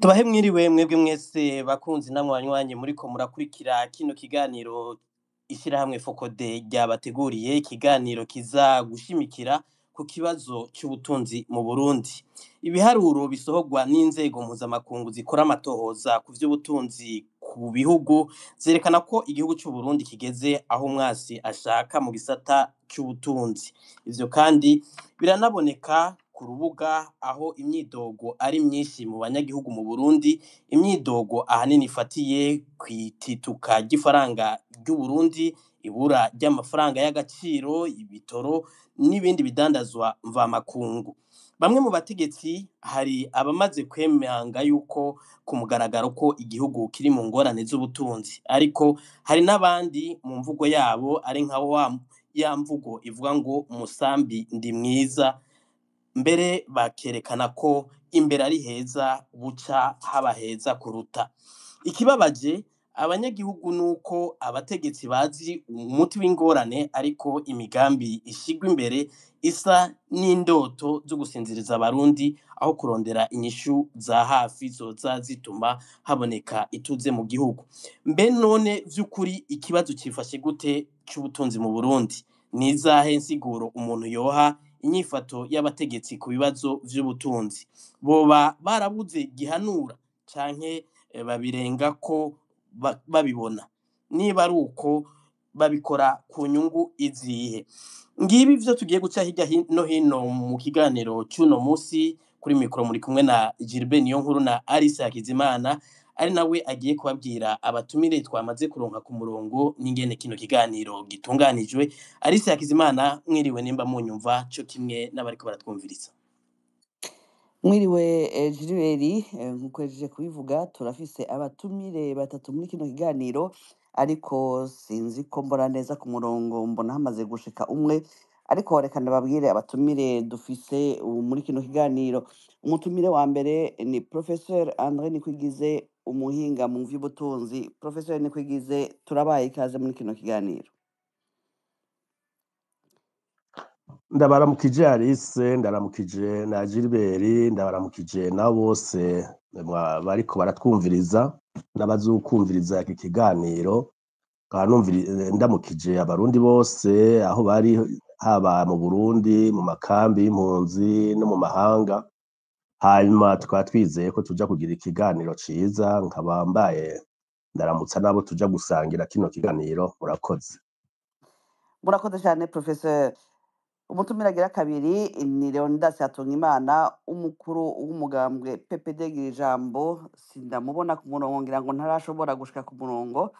Tubahe mwiriwe mwebwe mwese bakunzi namwe banywanyi muriko murakurikira kino kiganiro ishirahamwe FOCODE ryabateguriye, ikiganiro kiza gushimikira ku kibazo c'ubutunzi mu Burundi. Ibiharuro bisohorwa n'inzego mpuzamakungu zikora amatohoza ku vy'ubutunzi ku bihugu zerekana ko igihugu c'Uburundi kigeze aho umwasi ashaka mu gisata c'ubutunzi. Ivyo kandi biranaboneka ku rubuga aho imyidogo ari myinshi mu banyagihugu mu Burundi, imyidogo ahanini ifatiye kw'itituka ry'ifaranga ry'Uburundi, ibura ry'amafaranga y'agaciro, ibitoro n'ibindi bidandazwa mvamakungu. Bamwe mu bategetsi hari abamaze kwemanga yuko ku mugaragaro ko igihugu kiri mu ngorane z'ubutunzi, ariko hari n'abandi mu mvugo yabo ari nka ya mvugo ivuga ngo umusambi ndi mwiza, mbere bakerekana ko imbere ari heza buca haba heza kuruta. Ikibabaje abanyagihugu nuko abategetsi bazi umuti w'ingorane ariko imigambi ishigwa imbere isa n'indoto zo gusinziriza abarundi aho kurondera inyishu za hafi zoza zituma haboneka ituze mu gihugu. Mbe none vy'ukuri ikibazo cifashe gute c'ubutunzi mu Burundi? Ni izahe nsiguro umuntu yoha inyifato y'abategetsi ku bibazo vy'ubutunzi? Boba barabuze gihanura canke babirengako babibona? Niba ari uko babikora ku nyungu izihe? Ngibi ivyo tugiye guca hirya no hino mu kiganiro c'uno musi. Kuri mikoro muri kumwe na Gilbert Niyonkuru na Alice Hakizimana, ari nawe agiye kubabwira abatumire twamaze kuronka ku murongo n'ingene kino kiganiro gitunganijwe. Alice Hakizimana, mwiriwe nimba munyumva co kimwe n'abariko baratwumviriza. Mwiriwe Gilbert, nkuko yahejeje kubivuga turafise abatumire batatu muri kino kiganiro, ariko sinzi ko mbona neza ku murongo, mbona hamaze gushika umwe, ariko reka ndababwire abatumire dufise ubu muri kino kiganiro. Umutumire wa mbere ni Professeur André Nikwigize, umuhinga mu vy'ubutunzi. Professeur Nikwigize, turabaye ikaze muri kino kiganiro. Ndabaramukije Alice, ndaramukije na Gilbert, ndabaramukije na bose bariko baratwumviriza n'abazokumviriza iki kiganiro. Nkaba ndamukije abarundi bose aho bari, haba mu Burundi, mu makambi y'impunzi no mu mahanga. Hanyuma tukaba twizeye ko tuja kugira ikiganiro ciza, nkaba mbaye ndaramutsa n'abo tuja gusangira kino kiganiro. Murakoze. Murakoze cyane Professeur. Umutumire agira kabiri ni Leonidas Hatungimana, umukuru w'umugambwe PPD Girijambo. Sindamubona ku murongo, ngira ngo ntarashobora gushika ku murongo.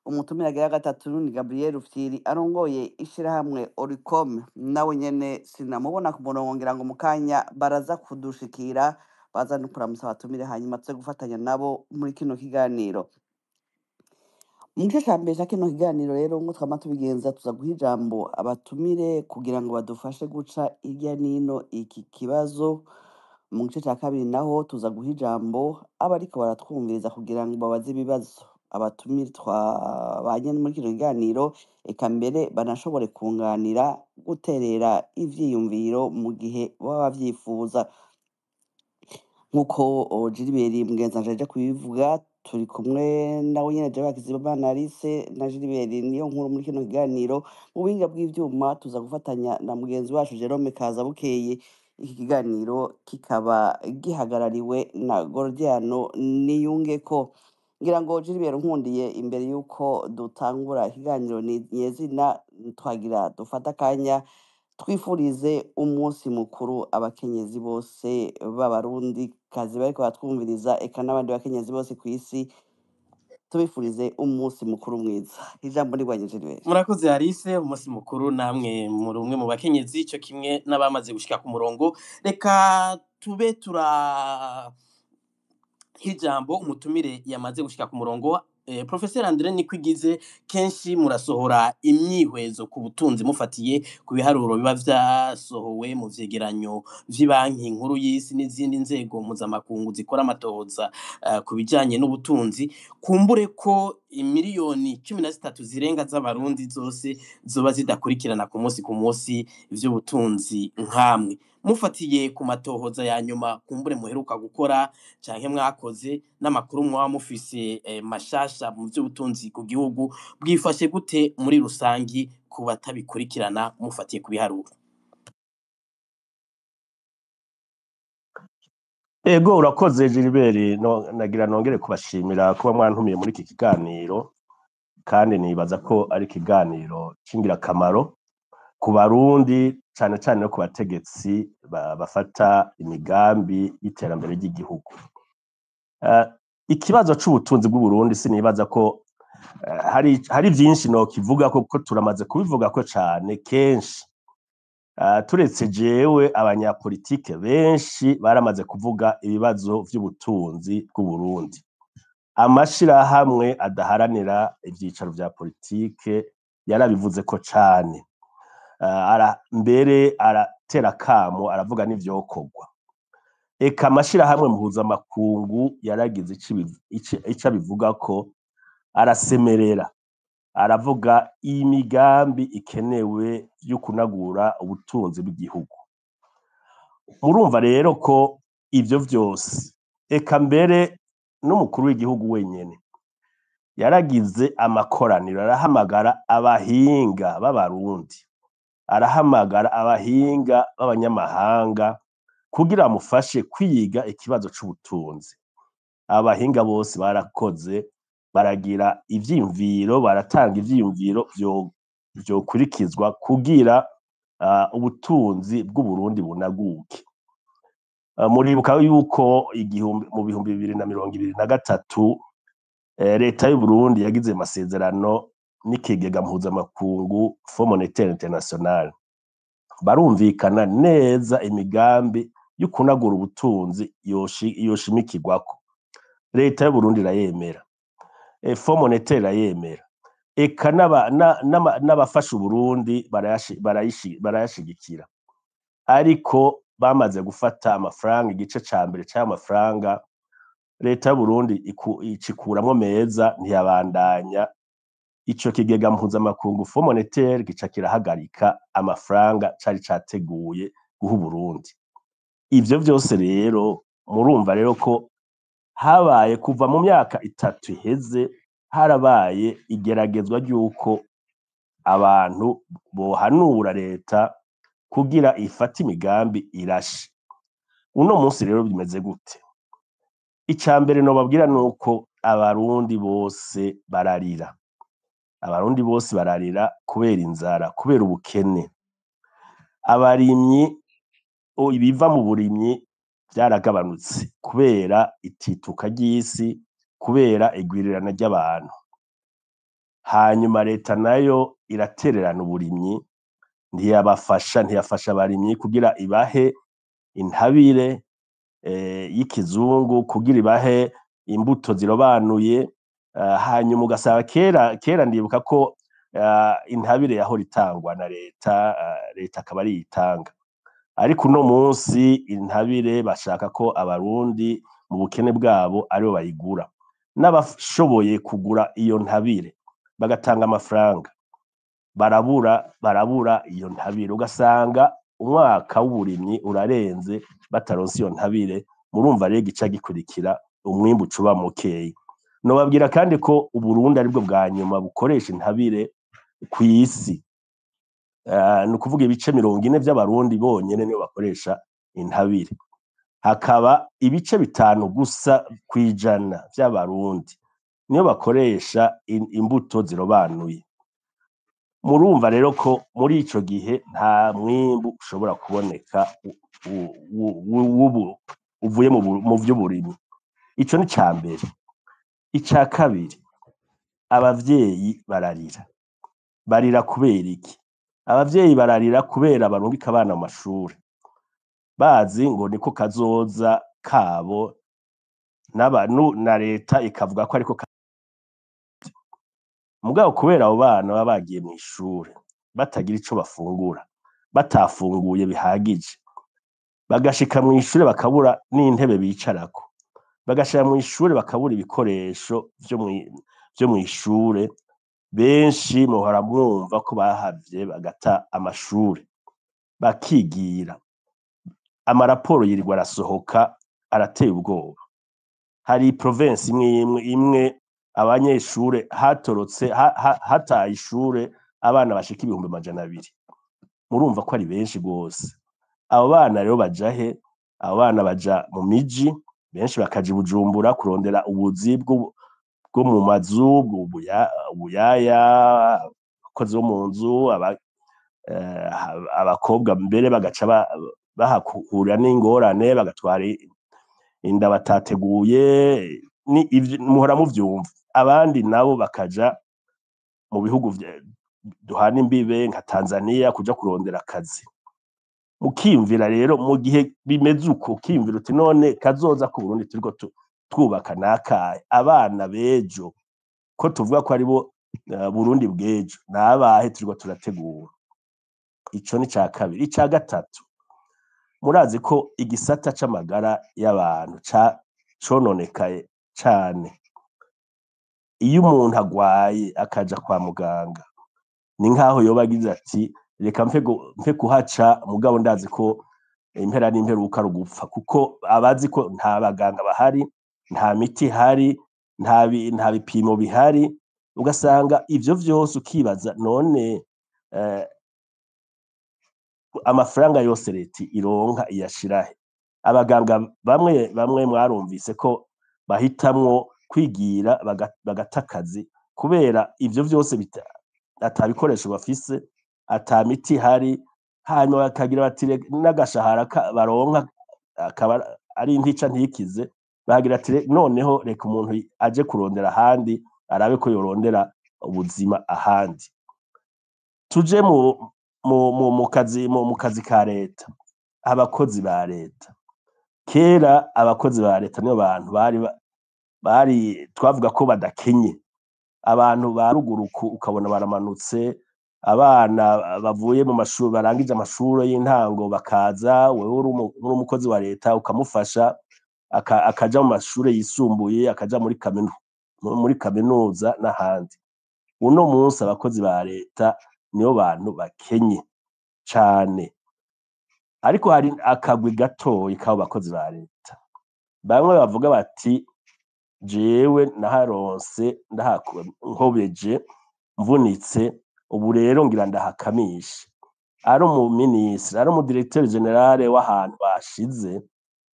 Umutumire agira gatatu ni Gabriel Rufyiri, arongoye ishirahamwe Oricom, nawe nyene sinamubona ku murongo, ngira ngo mu kanya baraza kudushikira, baza no kuramutsa abatumire, hanyuma tuze gufatanya nabo muri kino kiganiro. Mu gice ca mbere ca kino kiganiro rero, ngo twama tubigenza, tuza guha ijambo abatumire kugira ngo badufashe guca hirya n'ino iki kibazo. Mu gice ca kabiri naho tuza guha ijambo abariko baratwumviriza kugira ngo babaze ibibazo abatumire twabanye muri kino kiganiro, eka mbere banashobore kunganira, guterera ivyiyumviro mu gihe baba bavyifuza. Nkuko Gilbert mugenzi aje kubivuga, turi kumwe nawe nyene jewe Hakizimana Alice na Gilbert niyo nkuru muri kino kiganiro. Mu buhinga bw'ivyuma tuza gufatanya na mugenzi wacu Jerome Kazabukeye. Iki kiganiro kikaba gihagarariwe na Gordiano Niyungeko. Ngira ngo Gilbert nkundiye, imbere yuko dutangura ikiganiro nyezina, twagira dufata akanya twifurize umunsi mukuru abakenyezi bose b'abarundi kazi bariko baratwumviriza, eka n'abandi bakenyezi bose kw'isi, tubifurize umunsi mukuru mwiza. Ijambo ni rwanyu Gilbert. Murakoze Alice, umunsi mukuru namwe muri umwe mu bakenyezi co kimwe n'abamaze gushika ku murongo. Reka tube tura hijambo umutumire yamaze gushika ku murongo. Professeur André Nikwigize, kenshi murasohora imyihwezo ku butunzi mufatiye ku biharuro biba vyasohowe mu vyegeranyo vy'ibanki nkuru y'isi n'izindi nzego mpuzamakungu zikora amatohoza ku bijanye n'ubutunzi. Kumbure ko imiliyoni 13 zirenga z'abarundi zose zoba zidakurikirana ku munsi ku munsi ivy'ubutunzi nkamwe. Mufatiye ku matohoza ya nyuma kumbure muheruka gukora canke mwakoze n'amakuru mwaba mufise mashasha mu vy'ubutunzi ku gihugu, bwifashe gute muri rusangi ku batabikurikirana mufatiye ku biharuro? Ego, urakoze Gilbert, no, nagira nongere kubashimira kuba mwantumiye muri iki kiganiro, kandi nibaza ko ari ikiganiro c'ingirakamaro ku Barundi, cane cane no ku bategetsi bafata imigambi y'iterambere ry'igihugu. Ikibazo c'ubutunzi bw'Uburundi sinibaza ko hari vyinshi nokivuga kuko turamaze kubivugako cane kenshi. Turetse jewe, abanyapolitike benshi baramaze kuvuga ibibazo vy'ubutunzi bw'Uburundi. Amashirahamwe adaharanira ivyicaro vya politike yarabivuzeko cane. Mbere aratera akamo, aravuga n'ivyokorwa. Eka amashirahamwe mpuzamakungu yaragize ico abivugako, arasemerera, aravuga imigambi ikenewe yo kunagura ubutunzi bw'igihugu. Murumva rero ko ivyo vyose, eka mbere n'umukuru w'igihugu wenyene yaragize amakoraniro, arahamagara abahinga b'abarundi, arahamagara abahinga b'abanyamahanga kugira amufashe kwiga ikibazo c'ubutunzi. Abahinga bose barakoze, baragira ivyiyumviro, baratanga ivyiyumviro vyokurikizwa kugira ubutunzi bw'Uburundi bunaguke. Muribuka yuko mu 2023 leta y'Uburundi yagize amasezerano n'ikigega mpuzamakungu Fonds Monétaire International, barumvikana neza imigambi yo kunagura ubutunzi yoshimikirwako. Leta y'Uburundi irayemera, Fonds Monétaire irayemera, eka n'abafasha Uburundi barayashigikira. Ariko bamaze gufata amafaranga, igice ca mbere c'ayo mafaranga leta y'Uburundi icikuramwo meza, ntiyabandanya. Ico kigega mpuzamakungu Fonds Monétaire gica kirahagarika amafaranga cari categuye guha Uburundi. Ivyo vyose rero murumva rero ko habaye kuva mu myaka 3 iheze, harabaye igeragezwa ry'uko abantu bohanura leta kugira ifate imigambi irashe. Uno munsi rero bimeze gute? Ica mbere nobabwira nuko abarundi bose bararira. Abarundi bose bararira kubera inzara, kubera ubukene. Abarimyi, ibiva mu burimyi vyaragabanutse kubera itituka ry'isi, kubera igwirirana ry'abantu. Hanyuma leta nayo iratererana uburimyi, ntiyabafasha, ntiyafasha abarimyi kugira ibahe intabire y'ikizungu, kugira ibahe imbuto zirobanuye. Hanyuma ugasanga kera ndibuka ko intabire yahora itangwa na leta, leta akaba ariyo itanga. Ariko uno munsi intabire bashaka ko abarundi mu bukene bwabo aribo bayigura. N'abashoboye kugura iyo ntabire bagatanga amafaranga, barabura iyo ntabire, ugasanga umwaka w'uburimyi urarenze bataronse iyo ntabire. Murumva rero igica gikurikira, umwimbu ucuba mukeyi. Nobabwira kandi ko Uburundi aribwo bwa nyuma bukoresha intabire kw'isi. Ni ukuvuga ibice 40 vy'abarundi bonyene nibo bakoresha intabire, hakaba ibice 5 gusa kwijana vy'abarundi niyo bakoresha imbuto zirobanuye. Murumva rero ko muri ico gihe nta mwimbu ushobora kuboneka uvuye mu vy'uburimyi. Ico ni ica mbere. Ica kabiri, abavyeyi bararira. Barira kubera iki? Abavyeyi bararira kubera barungika abana mu mashure, bazi ngo niko kazoza kabo, na leta ikavuga ko ariko Mugabo kubera abo bana baba bagiye mw'ishure batagira ico bafungura, batafunguye bihagije, bagashika mw'ishure bakabura n'intebe bicarako, bagashika mw'ishure bakabura ibikoresho vyo mw'ishure, benshi muhora mwumva ko bahavye bagata amashure bakigira. Amaraporo yirirwa arasohoka arateye ubwoba. Hari province imwe imwe imwe abanyeshure hatorotse, hataye ishure abana bashika 200,000. Murumva ko ari benshi gose. Abo bana rero baja he? Abo bana baja mu miji, benshi bakaja i Bujumbura kurondera ubuzi bwo mu mazu, ubuyaya, abakozi bo mu nzu, abakobwa mbere bagaca bahahurira n'ingorane, bagatwara inda batateguye, muhora muvyumva. Abandi nabo bakaja mu bihugu duhana imbibe nka Tanzania kuja kurondera akazi. Ukiyumvira rero mu gihe bimeze uko, ukiyumvira uti none kazoza ku Burundi turiko twubaka nakahe? Abana b'ejo ko tuvuga ko aribo Burundi bw'ejo, nabahe turiko turategura? Ico ni ica kabiri. Ica gatatu, murazi ko igisata c'amagara y'abantu cononekaye cane. Iyo umuntu agwaye akaja kwa muganga, ni nkaho yoba agize ati reka mpe kuhaca, mugabo ndazi ko impera n'imperuka ari ugupfa, kuko abazi ko nta baganga bahari, nta miti ihari, nta bipimo bihari. Ugasanga ivyo vyose ukibaza none amafaranga yose leta ironka iyashirahe? Abaganga bamwe bamwe mwarumvise ko bahitamwo kwigira bagata akazi kubera ivyo vyose ata bikoresho bafise, ata miti ihari, hanyuma bakagira bati n'agashahara baronka akaba ari intica ntikize, bagira ati noneho reka umuntu aje kurondera ahandi, arabe ko yorondera ubuzima ahandi. Tuje mu kazi ka leta, abakozi ba leta. Kera abakozi ba leta nibo bantu bari twavuga ko badakenye. Abantu ba ruguru ukabona baramanutse, abana bavuye mu mashuri, barangije amashuri y'intango bakaza, wewe uri umukozi wa leta ukamufasha akaja mu mashuri yisumbuye, akaja muri kaminuza n'ahandi. Uno munsi abakozi ba leta nibo bantu bakenye cane. Ariko hari akagwi gatoyi k'abo bakozi ba leta, bamwe bavuga bati jewe naharonse nkobeje mvunitse, ubu rero ngira ndahakamishe. Ari umuminisitiri, ari umudirecteur general w'ahantu bashize,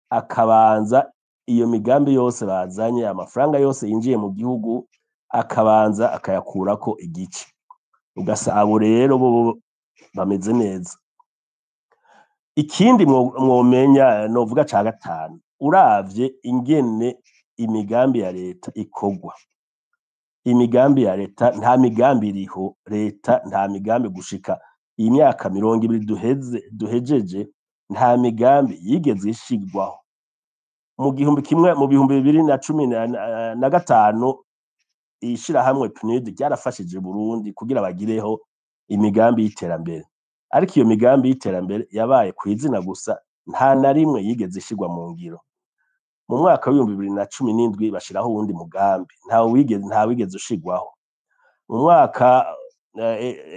akabanza iyo migambi yose bazanye, amafaranga yose yinjiye mu gihugu akabanza akayakurako igice. Ugasa abo rero bo bameze neza. Ikindi mwomenya novuga ca gatanu, uravye ingene imigambi ya leta ikorwa, imigambi ya leta nta migambi iriho, leta nta migambi gushika iyi myaka 20 duhejeje, nta migambi yigeze ishigwaho. Mu gihumbi kimwe mu bihumbi bibiri na cumi na gatanu, ishirahamwe PNUD ryarafashije Burundi kugira bagireho imigambi y'iterambere, ariko iyo migambi y'iterambere yabaye kw'izina gusa, nta na rimwe yigeze ishirwa mu ngiro. Mu mwaka w'ibihumbi bibiri na cumi n'indwi bashiraho uwundi mugambi, nta wigeze ushirwaho. Mu mwaka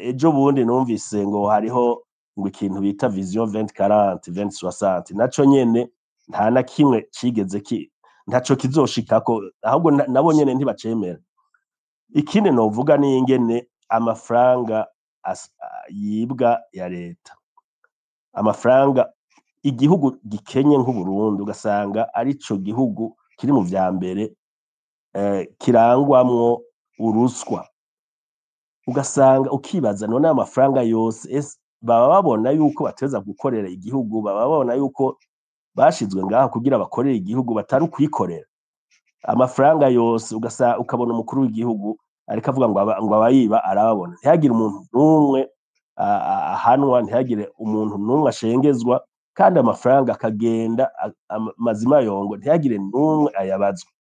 ejo bundi numvise ngo hariho ngo ikintu bita vision 2040 2060, naco nyene nta na kimwe cigeze ntaco kizoshikako, ahubwo nabo nyene ntibacemera. Ikindi novuga ni ingene amafaranga yibwa ya leta, amafaranga igihugu gikenye nk'Uburundi ugasanga arico gihugu kiri mu vya mbere kirangwamwo uruswa. Ugasanga ukibaza none amafaranga yose baba babona yuko bateza gukorera igihugu, baba babona yuko bashizwe ngaho kugira bakorere igihugu, batari ukwikorera. Amafaranga yose ukabona umukuru w'igihugu ariko avuga ngo abayiba arababona, ntihagire umuntu n'umwe ahanwa, ntihagire umuntu n'umwe ashengezwa, kandi amafaranga akagenda mazima yongo, ntihagire n'umwe ayabazwa.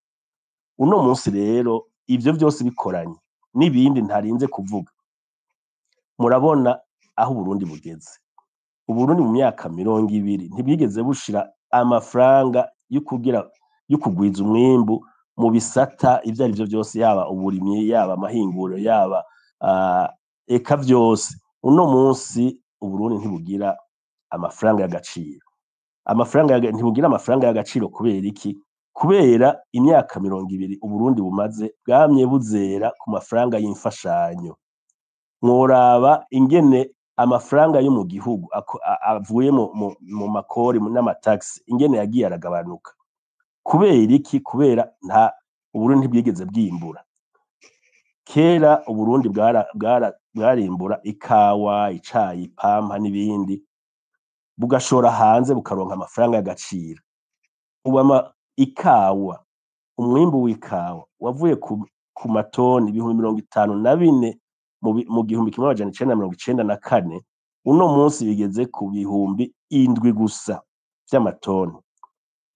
Uno munsi rero ivyo vyose bikoranye n'ibindi ntarinze kuvuga. Murabona aho Uburundi bugeze. Uburundi mu myaka 20 ntibwigeze bushira amafaranga yo kugira yo kugwiza umwimbu mu bisata ivyo ari vyo vyose, yaba uburimyi, yaba amahinguriro, yaba eka vyose. Uno munsi Uburundi ntibugira amafaranga y'agaciro. Amafaranga ntibugira amafaranga y'agaciro kubera iki? Kubera imyaka 20 Uburundi bumaze bwamye buzera ku mafaranga y'imfashanyo. Mworaba ingene amafaranga yo mu gihugu avuye mu makori n'amataxi, ingene yagiye aragabanuka. Kubera iki? Kubera nta Uburundi ntibwigeze bwimbura. Kera Uburundi bwarimbura ikawa, icayi, ipampa n'ibindi, bugashora hanze, bukaronka amafaranga y'agaciro. Ubu ikawa, umwimbu w'ikawa wavuye ku matoni 54,000 mu 1994, uno munsi bigeze ku 7,000 gusa vy'amatoni.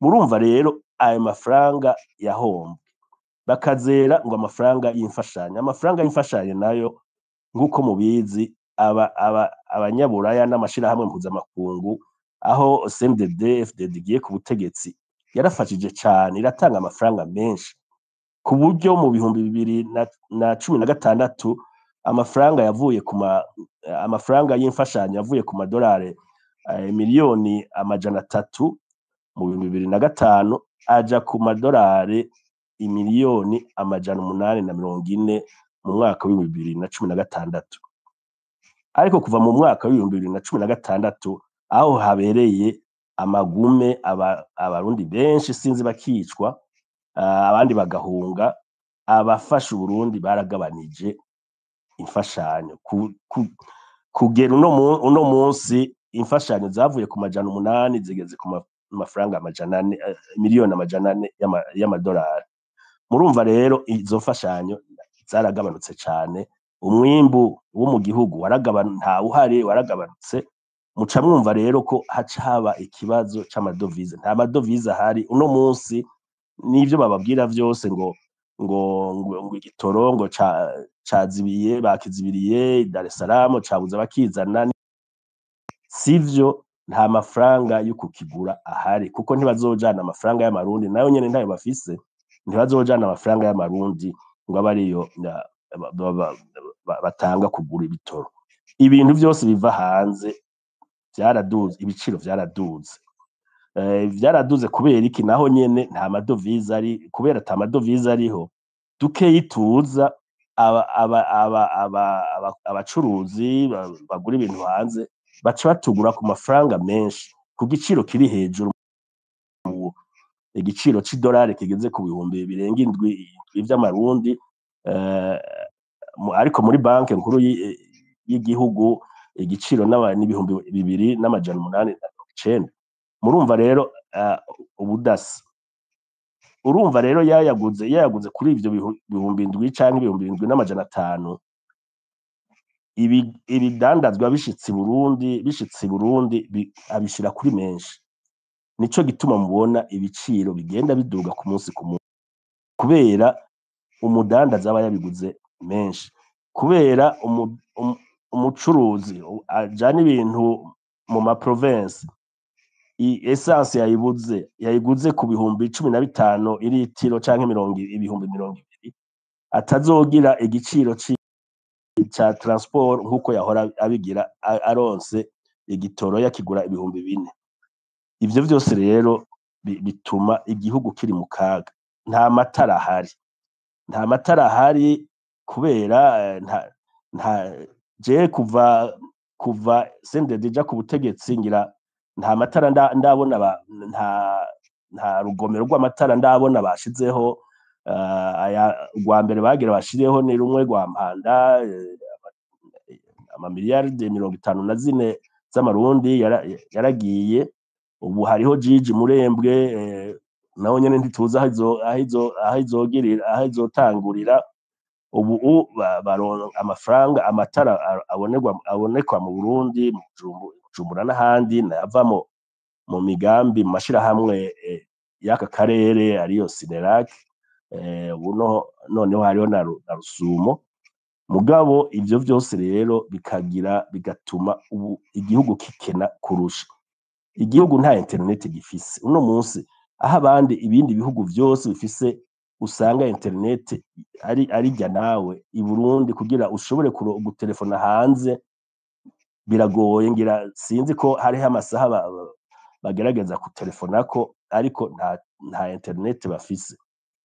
Murumva rero ayo mafaranga yahombwe, bakazera ngo amafaranga y'imfashanyo. Amafaranga y'imfashanyo nayo, nk'uko mubizi, aba abanyaburaya n'amashirahamwe mpuzamakungu, aho CNDD FDD igiye ku butegetsi, yarafashije cane, iratanga amafaranga menshi, ku buryo mu 2016 amafaranga yavuye ku ma amafaranga y'imfashanyo yavuye ku madolari miliyoni 300 mu 2005, aja ku madolari imiliyoni 840 mu mwaka w'2016. Ariko kuva mu mwaka w'2016, aho habereye amagume, abarundi benshi sinzi bakicwa, abandi bagahunga, abafasha Uburundi baragabanije imfashanyo kugera uno munsi imfashanyo zavuye ku 800 zigeze ku mafaranga 400, miliyoni 400 y'amadolari. Murumva rero izo mfashanyo zaragabanutse cane, umwimbu wo mu gihugu ntawuhari, waragabanutse. Muca mwumva rero ko haca haba ikibazo c'amadovize. Nta madovize ahari uno munsi, n'ivyo bababwira vyose ngo igitoro ngo cazibiye, bakizibiriye Dar es Salaam, cabuze abakizana, sivyo. Nta mafaranga yo kukigura ahari, kuko ntibazojana amafaranga y'amarundi, nayo nyene ntayo bafise. Ntibazojana amafaranga y'amarundi ngo abe ariyo batanga kugura ibitoro. Ibintu vyose biva hanze vyaraduze, ibiciro vyaraduze. Vyaraduze kubera iki? Naho nyene nta madovize ari. Kubera ata madovize ariho, dukeyi tuza, abacuruzi bagura ibintu hanze baca batugura ku mafaranga menshi, ku giciro kiri hejuru. Igiciro c'idolari kigeze ku bihumbi birenga indwi vy'amarundi, ariko muri banki nkuru y'igihugu igiciro n'2890. Murumva rero ubudasa. Urumva rero yayaguze kuri ivyo 7,000 canke 7,500, ibidandazwa bishitse i Burundi abishira kuri menshi. Nico gituma mubona ibiciro bigenda biduga ku munsi ku munsi, kubera umudandaza aba yabiguze menshi, kubera umucuruzi ajana ibintu mu ma province, essence yayibuze, yayiguze ku 15,000 iritiro canke 20,000, atazogira igiciro ca transport nkuko yahora abigira aronse igitoro yakigura 4,000. Ivyo vyose rero bituma igihugu kiri mu kaga. Nta matara ahari, nta matara ahari kubera nta je kuva CNDD ija ku butegetsi, ngira nta matara ndabona, nta rugomero rw'amatara ndabona bashizeho. Aya rwa mbere bagira bashireho ni rumwe rwa Mpanda, amamiliyaride 54 z'amarundi yaragiye. Ubu hariho Jiji Murembwe, naho nyene ntituzi aho izogirira, aho izotangurira. Ubu baronka amafaranga, amatara abonekwa mu Burundi, mu Bujumbura n'ahandi, nayava mu migambi, mu mashirahamwe y'aka karere, ariyo Sinelac. Ubu noneho hariho na Rusumo. Mugabo ivyo vyose rero bikagira bigatuma ubu igihugu kikena kurusha. Igihugu nta internet gifise uno munsi, aho abandi ibindi bihugu vyose bifise usanga internet ari rya nawe. I Burundi kugira ushobore gutelefona hanze biragoye. Ngira sinzi ko hariho amasaha bagerageza kutelefonako, ariko nta internet bafise.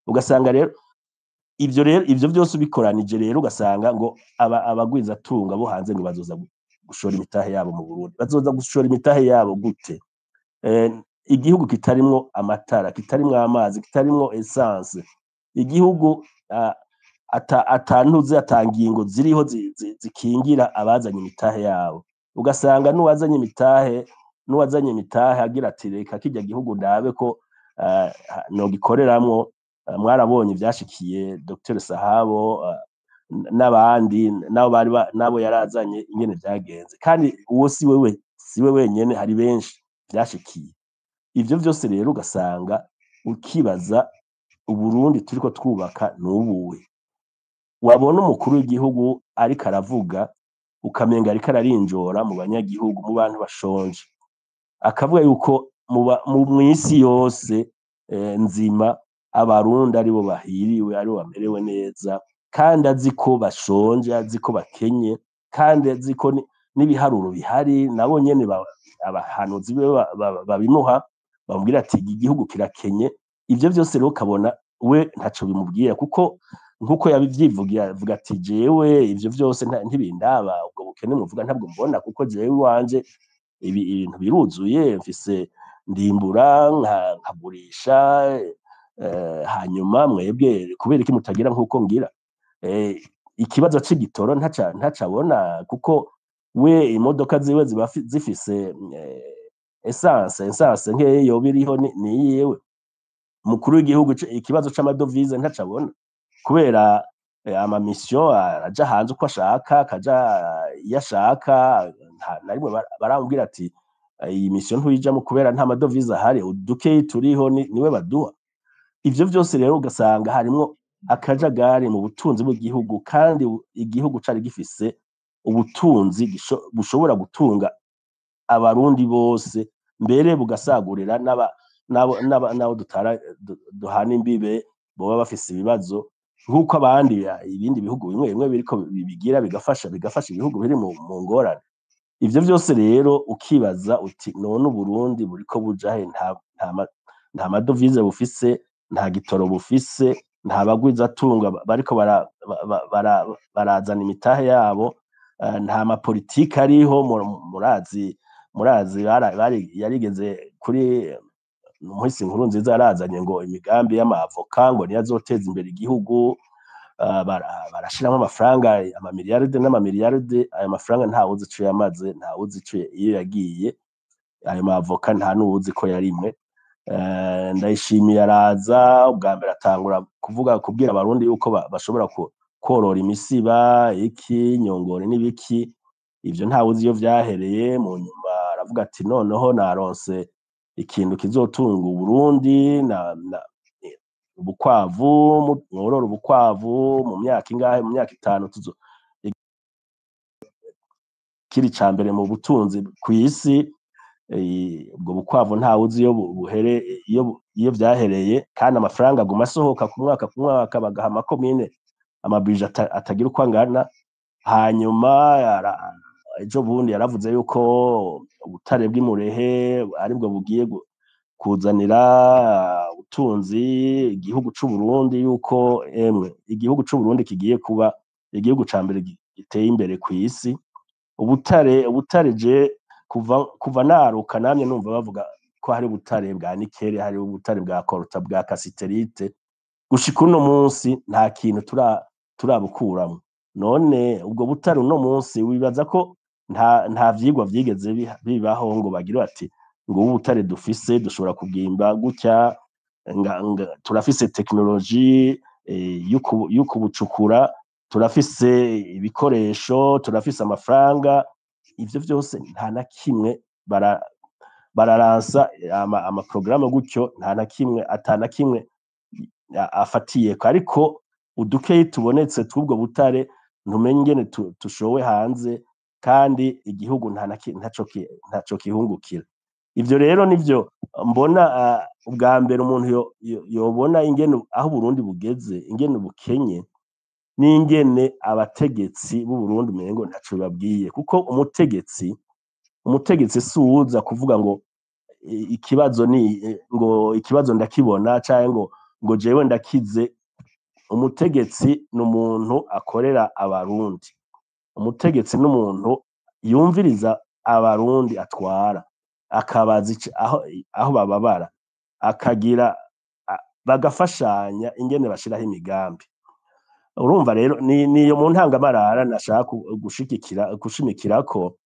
Ugasanga rero ivyo rero, ivyo vyose ubikoranije rero, ugasanga ngo abagwizatunga bo hanze ngo bazoza gushora imitahe yabo mu Burundi. Bazoza gushora imitahe yabo gute? Igihugu kitarimwo amatara, kitarimwo amazi, kitarimwo essence, igihugu atantuze, ata ngingo ziriho zikingira abazanye imitahe yabo. Ugasanga n'uwazanye imitahe agira ati: "Reka kirya gihugu ndabe ko nogikoreramwo." Mwarabonye ivyashikiye Dr Sahabo n'abandi nabo bari nabo yarazanye, ingene vyagenze. Kandi uwo si wewe, si we wenyene, hari benshi vyashikiye. Ivyo vyose rero ugasanga ukibaza: Uburundi turiko twubaka nubuwe? Wabona umukuru w'igihugu ariko aravuga, ukamenga ariko ararinjora mu banyagihugu, mu bantu bashonje, akavuga yuko mw'isi yose nzima Abarundi aribo bahiriwe, aribo bamerewe neza, kandi azi ko bashonje, azi ko bakenye, kandi azi ko n'ibiharuro bihari, nabo nyene abahanuzi biwe babimuha, bamubwira ati: "Iki gihugu kirakenye." Ivyo vyose rero ukabona we ntaco bimubwira, kuko nkuko yabivyivugiye avuga ati: "Jewe ivyo vyose ntibindaba, ubwo bukene muvuga ntabwo mbona, kuko jewe iwanje ibintu biruzuye, mfise, ndimbura nkagurisha, hanyuma mwebwe kubera iki mutagira nkuko ngira?" Ikibazo c'igitoro ntacabona, kuko we imodoka ziwe ziba zifise essence nkeya yoba iriho ni iyiwe. Umukuru w'igihugu ikibazo c'amadovize ntacabona, kubera ama mission araja hanze uko ashaka, akaja iyo ashaka. Nta na rimwe baramubwira ati: "Iyi mission ntuyijamwo kubera nta madovize ahari." Udukeyi turiho niwe baduha. Ivyo vyose rero ugasanga harimwo akajagari mu butunzi bw'igihugu, kandi igihugu cari gifise ubutunzi bushobora gutunga Abarundi bose, mbere bugasagurira n'abo duhana imbibe boba bafise ibibazo, nk'uko abandi ibindi bihugu bimwe bimwe biriko bibigira, bigafasha ibihugu biri mu ngorane. Ivyo vyose rero ukibaza uti: "None Uburundi buriko buja he?" Nta madovize bufise, nta gitoro bufise, nta bagwizatunga bariko barazana imitahe yabo, nta mapolitike ariho. Murazi yarigeze kuri Muhisi Nkurunziza, yarazanye ngo imigambi y'amavoka, ngo niyo azoteza imbere igihugu. Barashiramwo amafaranga, amamiliyaride n'amamiliyaride. Ayo mafaranga ntawuzi ico yamaze, ntawuzi ico iyo yagiye. Ayo mavoka nta n'uwuzi ko yarimwe. Ndayishimiye araza ubwa mbere, atangura kuvuga, kubwira Abarundi yuko bashobora korora imisiba, iki nyongore n'ibiki. Ivyo ntawuzi iyo vyahereye. Mu nyuma aravuga ati: "Noneho naronse ikintu kizotunga Uburundi na ubukwavu, mworora ubukwavu, mu myaka ingahe, mu myaka 5 tuzo kiri ca mbere mu butunzi kw'isi." Ubwo bukwavu ntawuzi iyo buhere, iyo vyahereye. Kandi amafaranga aguma asohoka ku mwaka ku mwaka, bagaha amakomine amabije atagira uko angana. Hanyuma ejo bundi yaravuze yuko ubutare bw'imurehe aribwo bugiye kuzanira ubutunzi igihugu c'Uburundi, yuko emwe igihugu c'Uburundi kigiye kuba igihugu ca mbere giteye imbere kw'isi. Ubutare je kuva naruka namye numva bavuga ko hari ubutare bwa nickel, hari ubutare bwa coltan, bwa cassitérite. Gushika uno munsi nta kintu turabukuramwo. None ubwo butare uno munsi wibaza ko nta vyigwa vyigeze bibaho ngo bagire bati ngo ubu butare dufise dushobora kubwimba gutya, turafise technologie y'ukubucukura, turafise ibikoresho, turafise amafaranga? Ivyo vyose nta na kimwe. Bararansa ama programme gutyo, nta na kimwe, ata na kimwe afatiyeko. Ariko udukeyi tubonetse tw'ubwo butare Ntumenye ingene tushowe hanze kandi igihugu ntaco kihungukira. Ivyo rero nivyo mbona. Ubwa mbere umuntu yobona ingene aho Burundi bugeze, ingene bukenye, n'ingene abategetsi b'u Burundi umengo ntaco bibabwiye, kuko umutegetsi si uwuza kuvuga ngo ikibazo ni ngo ikibazo ndakibona, canke ngo jewe ndakize. Umutegetsi ni umuntu akorera Abarundi. Umutegetsi ni umuntu yumviriza Abarundi atwara, akabaza aho bababara, akagira bagafashanya ingene bashiraho imigambi. Urumva rero niyo mu ntangamarara nashaka gushigikira, gushimikirako.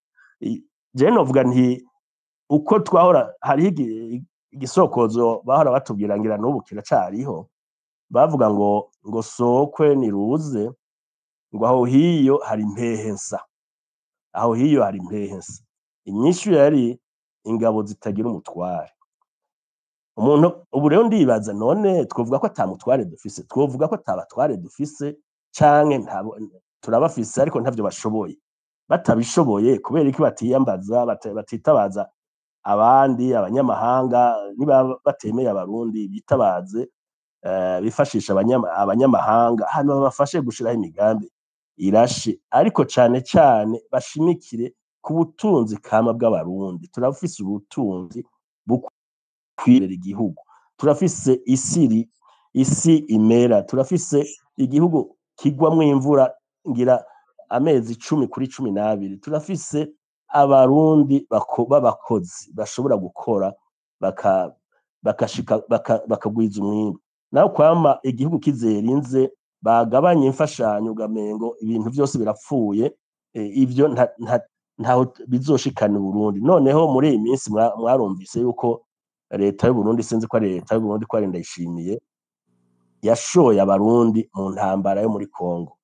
Je novuga nti uko twahora hariho igisokozo bahora batubwira, ngira n'ubu kiracariho, bavuga ngo sokwe niruze, ngo aho hiyo hari impehe nsa, aho hiyo hari impehe nsa. Inyishu yari ingabo zitagira umutware. Umuntu ubu rero ndibaza, none twovuga ko ata mutware dufise, twovuga ko ata batware dufise, canke ntabo turabafise ariko ntavyo bashoboye? Batabishoboye, kubera iki batiyambaza, batitabaza abandi, abanyamahanga? Niba batemeye Abarundi, bitabaze, bifashisha abanyamahanga, hanyuma babafashe gushiraho imigambi irashe, ariko cane cane bashimikire ku butunzi kama bw'Abarundi. Turafise ubutunzi bukwirera igihugu, turafise isi imera, turafise igihugu kigwamwo imvura ngira amezi 10 kuri 12, turafise Abarundi b'abakozi bashobora gukora bakashika bakagwiza umwimbu. Naho kwama igihugu kizerinze, bagabanye imfashanyo, ugamengo ibintu vyose birapfuye, ivyo ntaho bizoshikana Burundi. Noneho muri iyi minsi mwarumvise yuko leta y'u Burundi, sinzi ko ari leta y'u Burundi, ko ari Ndayishimiye, yashoye Abarundi mu ntambara yo muri Kongo.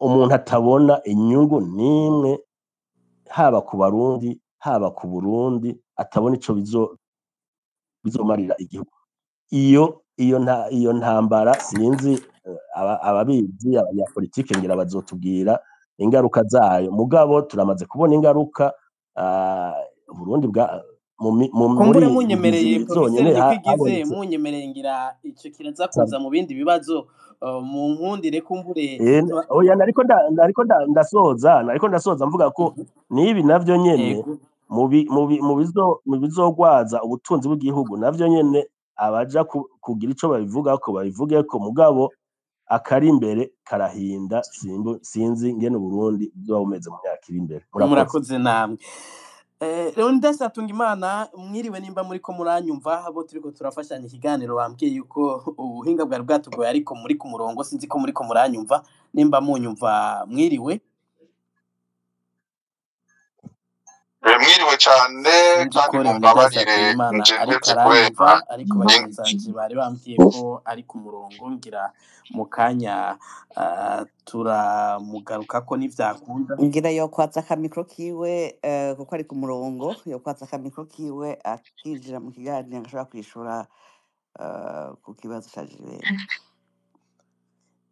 Umuntu atabona inyungu n'imwe, haba ku Barundi, haba ku Burundi, atabona ico bizomarira igihugu. Iyo ntambara sinzi, ababizi, abanyapolitike ngira bazotubwira ingaruka zayo, mugabo turamaze kubona ingaruka. Burundi bwa Kumbure muri munyemereye, indwi professeur zonyene Nikwigize, habonetse munyemereye, ngira ico kiraza kuza mu bindi bibazo. Mu nkundire kumbure Oya, nariko ndasoza, nariko ndasoza mvuga ko nibi navyo nyene mu bizogwaza ubutunzi bw'igihugu, navyo nyene abaja kugira ico babivugako babivugeko, mugabo akari imbere karahinda. Sinzi ngene Uburundi buzoba bumeze mu myaka iri imbere. Murakoze. Murakoze namwe. Leonidas Hatungimana, mwiriwe nimba muriko muranyumva. Abo turiko turafashanya ikiganiro bambwiye yuko ubuhinga bwari bwatugoye, ariko muri ku murongo, sinzi ko muriko muranyumva. Nimba munyumva, mwiriwe. Mwiriwe cane. Sinzi Kandi ko Leonidas mumbabarire, Hatungimana nje ariko mpevye aranyumva, kubera ariko bagenzi banje bari bambwiye ko ari ku murongo, ngira mu kanya turamugarukako nivyakunda. Ngira yokwatsa akamikro kiwe, kuko ari ku murongo, yokwatsa akamikro kiwe akinjira mu kiganiro, agashobora kwishura ku kibazo ca Gilbert.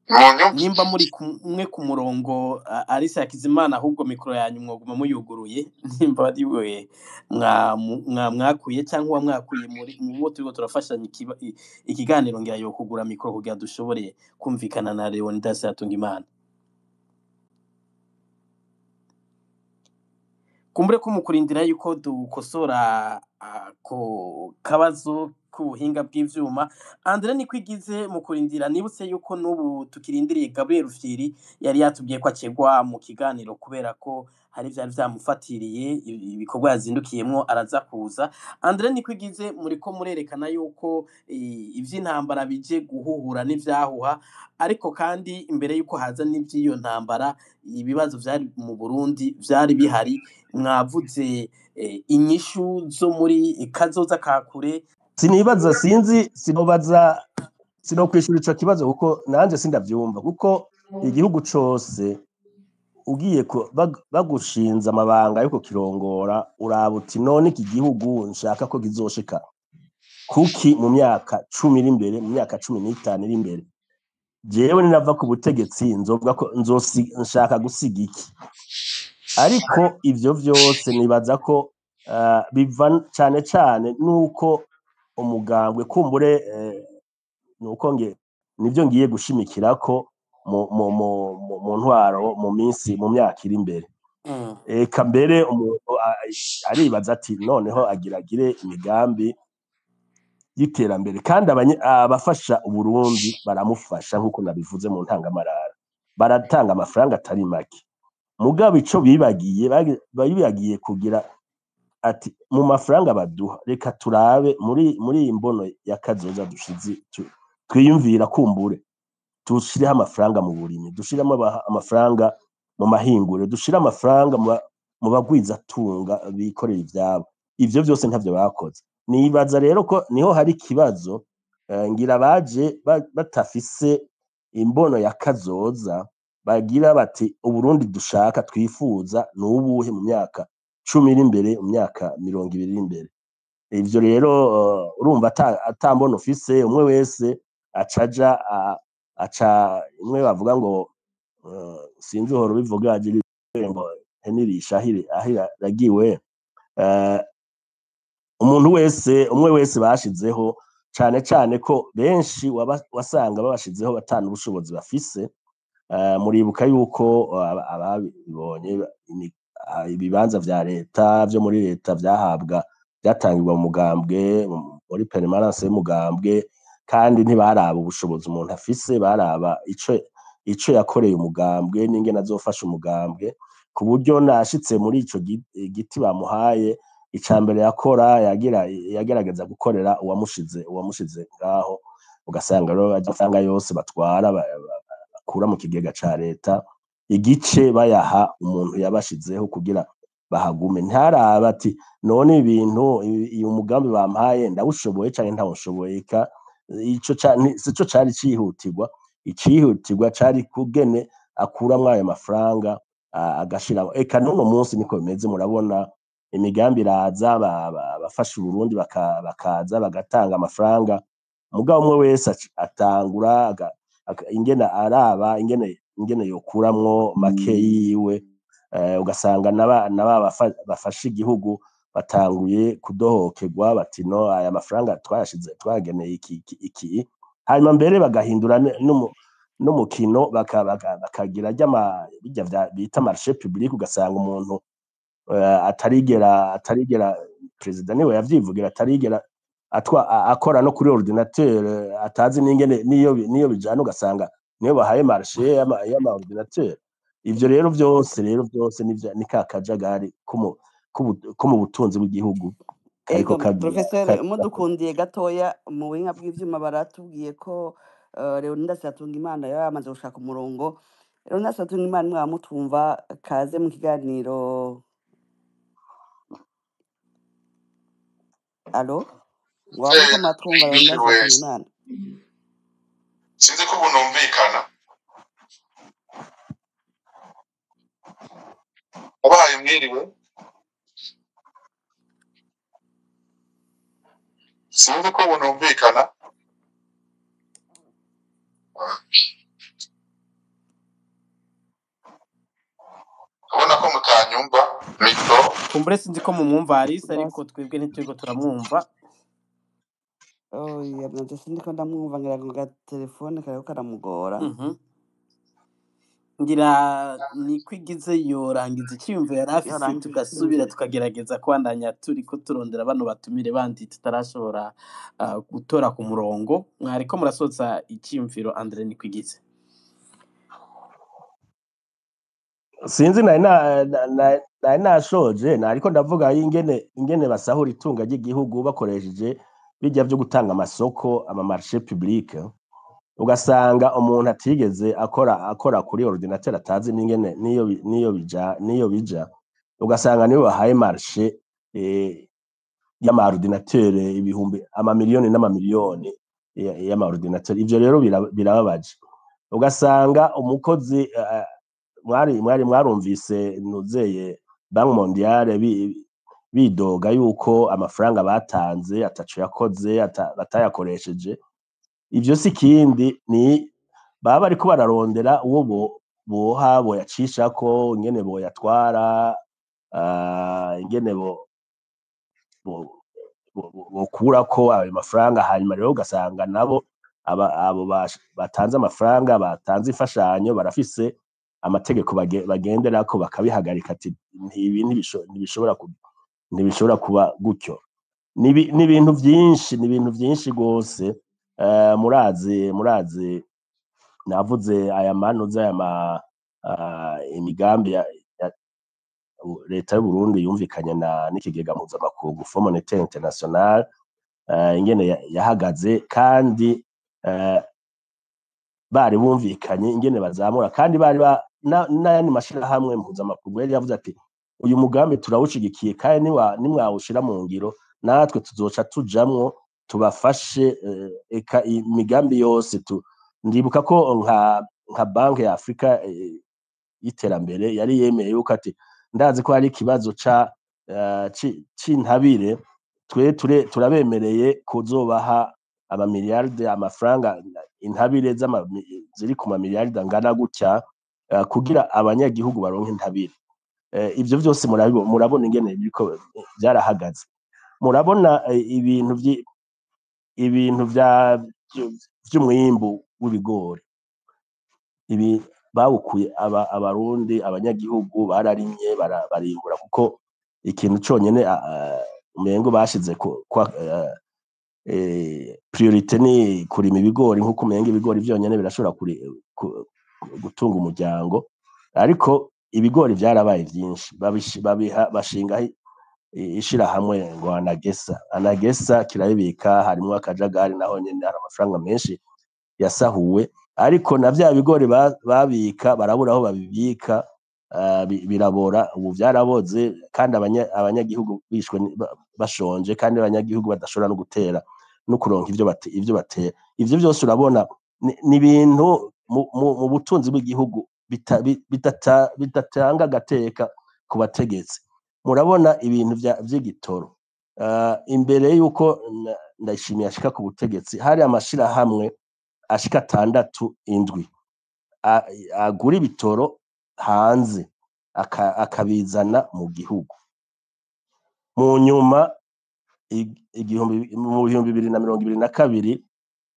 Munyumva? Nimba muri kumwe ku murongo, Alice Hakizimana, ahubwo mikoro yanyu mwoguma muyuguruye, nimba ari we mwakuye cyangwa uwamwakuye muri mu bo turiko turafashanya ikiganiro, ngira yo kugura mikoro kugira dushobore kumvikana na Leonidas Hatungimana. Kumbure ko mu kurindira yuko dukosora ako kabazo k'ubuhinga bw'ivyuma, Andre Nikwigize, mu kurindira nibutse yuko n'ubu tukirindiriye Gabriel Rufyiri, yari yatubwiye ko acegwa mu kiganiro kubera ko hari vyari vyamufatiriye ibikorwa yazindukiyemwo, araza kuza. Andre Nikwigize, muriko murerekana yuko ivy'intambara bije guhuhura n'ivyahuha, ariko kandi imbere yuko haza n'ivy'iyo ntambara, ibibazo vyari mu Burundi vyari bihari. Mwavuze inyishu zo muri kazoza ka kure. Sinibaza, sinzi, sinobaza, sinokwishura ico kibazo kuko nanje sindavyumva, kuko igihugu cose ugiye bagushinze amabanga yo kukirongora, uraba uti none iki gihugu nshaka ko kizoshika kuki mu myaka 10 iri imbere, mu myaka 15 iri imbere? Jewe ninava ku butegetsi nzovuga ko nshaka gusiga iki. Ariko ivyo vyose nibaza ko biva cane cane nuko umugambwe kumbure, nuko nge nivyo ngiye gushimikirako mu ntwaro mu minsi, mu myaka iri imbere. Eka mbere umuntu aribaza ati noneho agiragire imigambi y'iterambere, kandi abafasha Uburundi baramufasha nkuko nabivuze mu ntangamarara, baratanga amafaranga atari make. Mugabo ico bibagiye, bibagiye kugira ati mu mafaranga baduha reka turabe muri iyi mbono ya kazoza dushize, twiyumvira kumbure dushireho amafaranga mu burimyi, dushiremo amafaranga mu mahinguriro, dushire amafaranga mu bagwizatunga bikorera ivyabo. Ivyo vyose ntavyo bakoze. Nibaza rero ko niho hari ikibazo, ngira baje batafise imbono ya kazoza, bagira bati Uburundi dushaka twifuza nubuhe mu myaka 10 iri imbere, mu myaka 20 iri imbere. Ivyo rero urumva ata mbono ufise, umwe wese acaja aca imwe bavuga ngo sinzi uhora ubivuga ngo henirisha ahiragiwe. Umuntu wese, umwe wese bashizeho, cane cane ko benshi wasanga babashizeho batana ubushobozi bafise. Muribuka yuko ababibonye ibibanza vya leta vyo muri leta vyahabwa, byatangirwa mu mugambwe, muri permanence y'umugambwe, kandi ntibaraba ubushobozi umuntu afise, baraba ico yakoreye umugambwe n'ingene azofasha umugambwe, ku buryo nashitse muri ico giti bamuhaye, icambere yakora yagerageza gukorera uwamushize ngaho, ugasanga rero amafaranga yose batwara bakura mu kigega ca leta, igice bayaha umuntu yabashizeho kugira bahagume. Ntaraba ati none ibintu uyu mugambi bampaye ndawushoboye canke ntawushoboye. Eka ico sico cari cihutirwa. Icihutirwa cari kugene akuramwo ayo mafaranga agashira. Eka n'uno munsi niko bimeze, murabona imigambi iraza, abafasha Uburundi bakaza bagatanga amafaranga, mugabo umwe wese atangura ingene araba ingene yokuramwo make yiwe, ugasanga naba bafasha igihugu batanguye kudohokerwa bati no aya mafaranga twayashize twageneye iki iki iki, hanyuma mbere bagahindura n'umukino bakagira bijya bita marché public, ugasanga umuntu atarigera president niwe yavyivugira, atarigera akora no kuri ordinateur, atazi n'ingene niyo bijana, ugasanga niyo bahaye marché y'ama ordinateur. Ivyo rero vyose ni ka kajagari ko mu butunzi bw'igihugu. Ego professeur, mudukundiye gatoya mu buhinga bw'ivyuma baratubwiye ko Leonidas Hatungimana yaba yamaze gushaka umurongo. Leonidas Hatungimana, mwaba mutumva, kaze mu kiganiro. Allo, mwaba muriko muratwumva Leonidas Hatungimana? Sinzi ko ubu numvikana. Ubahaye mwiriwe. Sinzi ko ubu numvikana. Ubona ko mutanyumva mikro. Kumbure sinzi ko mumwumva Alice, ariko twebwe ntitwego turamwumva. Oya, nanje sindiko ndamwumva, ngira ngo gatelefone kariko karamugora. Ngira nikwigize yorangiza icyiyumvo yari afise, Yorangiza tugasubira tukagerageza kubandanya turiko turondera bano batumire bandi tutarashobora gutora ku murongo. Mwariko murasoza icyiyumviro Andre Nikwigize. Sinzi nari nashoje, nariko ndavuga ingene basahura itunga ry'igihugu bakoresheje bijya vyo gutanga amasoko, ama marché public, ugasanga umuntu atigeze akora kuri ordinateur, atazi n'ingene niyo bija, ugasanga niyo bahaye marché y'ama ordinateur ibihumbi amamiliyoni n'amamiliyoni y'ama ordinateur. Ivyo rero birababaje. Ugasanga umukozi mwari mwarumvise nuzeye Banque Mondiale bidoga yuko amafaranga batanze ataco yakoze, batayakoresheje. Ivyo si kindi ni Baba bariko bararondera uwo boha boyacishako, ingene boyatwara, ingene bokurako ayo mafaranga. Hanyuma rero ugasanga nabo abo batanze amafaranga, batanze imfashanyo, barafise amategeko bagenderako, bakabihagarika ati ibi ntibishobora kuba gutyo. Ni ibintu vyinshi, ni ibintu vyinshi gose. Murazi navuze aya manuza, aya ma imigambi ya leta y'u Burundi yumvikanye na n'ikigega mpuzamakungu Fonds Monétaire International, ingene yahagaze, kandi bari bumvikanye ingene bazamura, kandi bari n'ayandi mashirahamwe mpuzamakungu yari yavuze ati uyu mugambi turawushigikiye, kandi nimwawushira mu ngiro natwe tuzoca tujamwo tubafashe, eka imigambi yose. Ndibuka ko nka banki ya Afrika y'iterambere yari yemeye yuko ati ndazi ko hari ikibazo c'intabire, twe turabemereye kuzobaha amamiliyarde amafaranga, intabire ziri ku mamiliyarde angana gutya, kugira abanyagihugu baronke intabire. Ivyo vyose murabona ingene biriko vyarahagaze. Murabona ibintu vy'umwimbu w'ibigori, ibi bawukuye abarundi, abanyagihugu bararimye, barimbura, kuko ikintu conyene umengo bashize kwa priorité ni kurima ibigori, nkuko umenga ibigori vyonyene birashobora gutunga umuryango. Ariko ibigori vyarabaye vyinshi, bashinga ishirahamwe ngo Anagesa kirabibika, harimwo akajagari, naho nyene hari amafaranga menshi yasahuwe. Ariko na vya bigori babika barabura aho babibika, birabora, ubu vyaraboze, kandi abanyagihugu bishwe bashonje, kandi abanyagihugu badashobora no gutera no kuronka ivyo batera. Ivyo vyose urabona ni ibintu mu butunzi bw'igihugu bidatanga agateka ku bategetsi. Murabona ibintu vy'igitoro. Imbere yuko Ndayishimiye ashika ku butegetsi, hari amashirahamwe ashika 6 7 agura ibitoro hanze akabizana mu gihugu. Mu nyuma mu 2022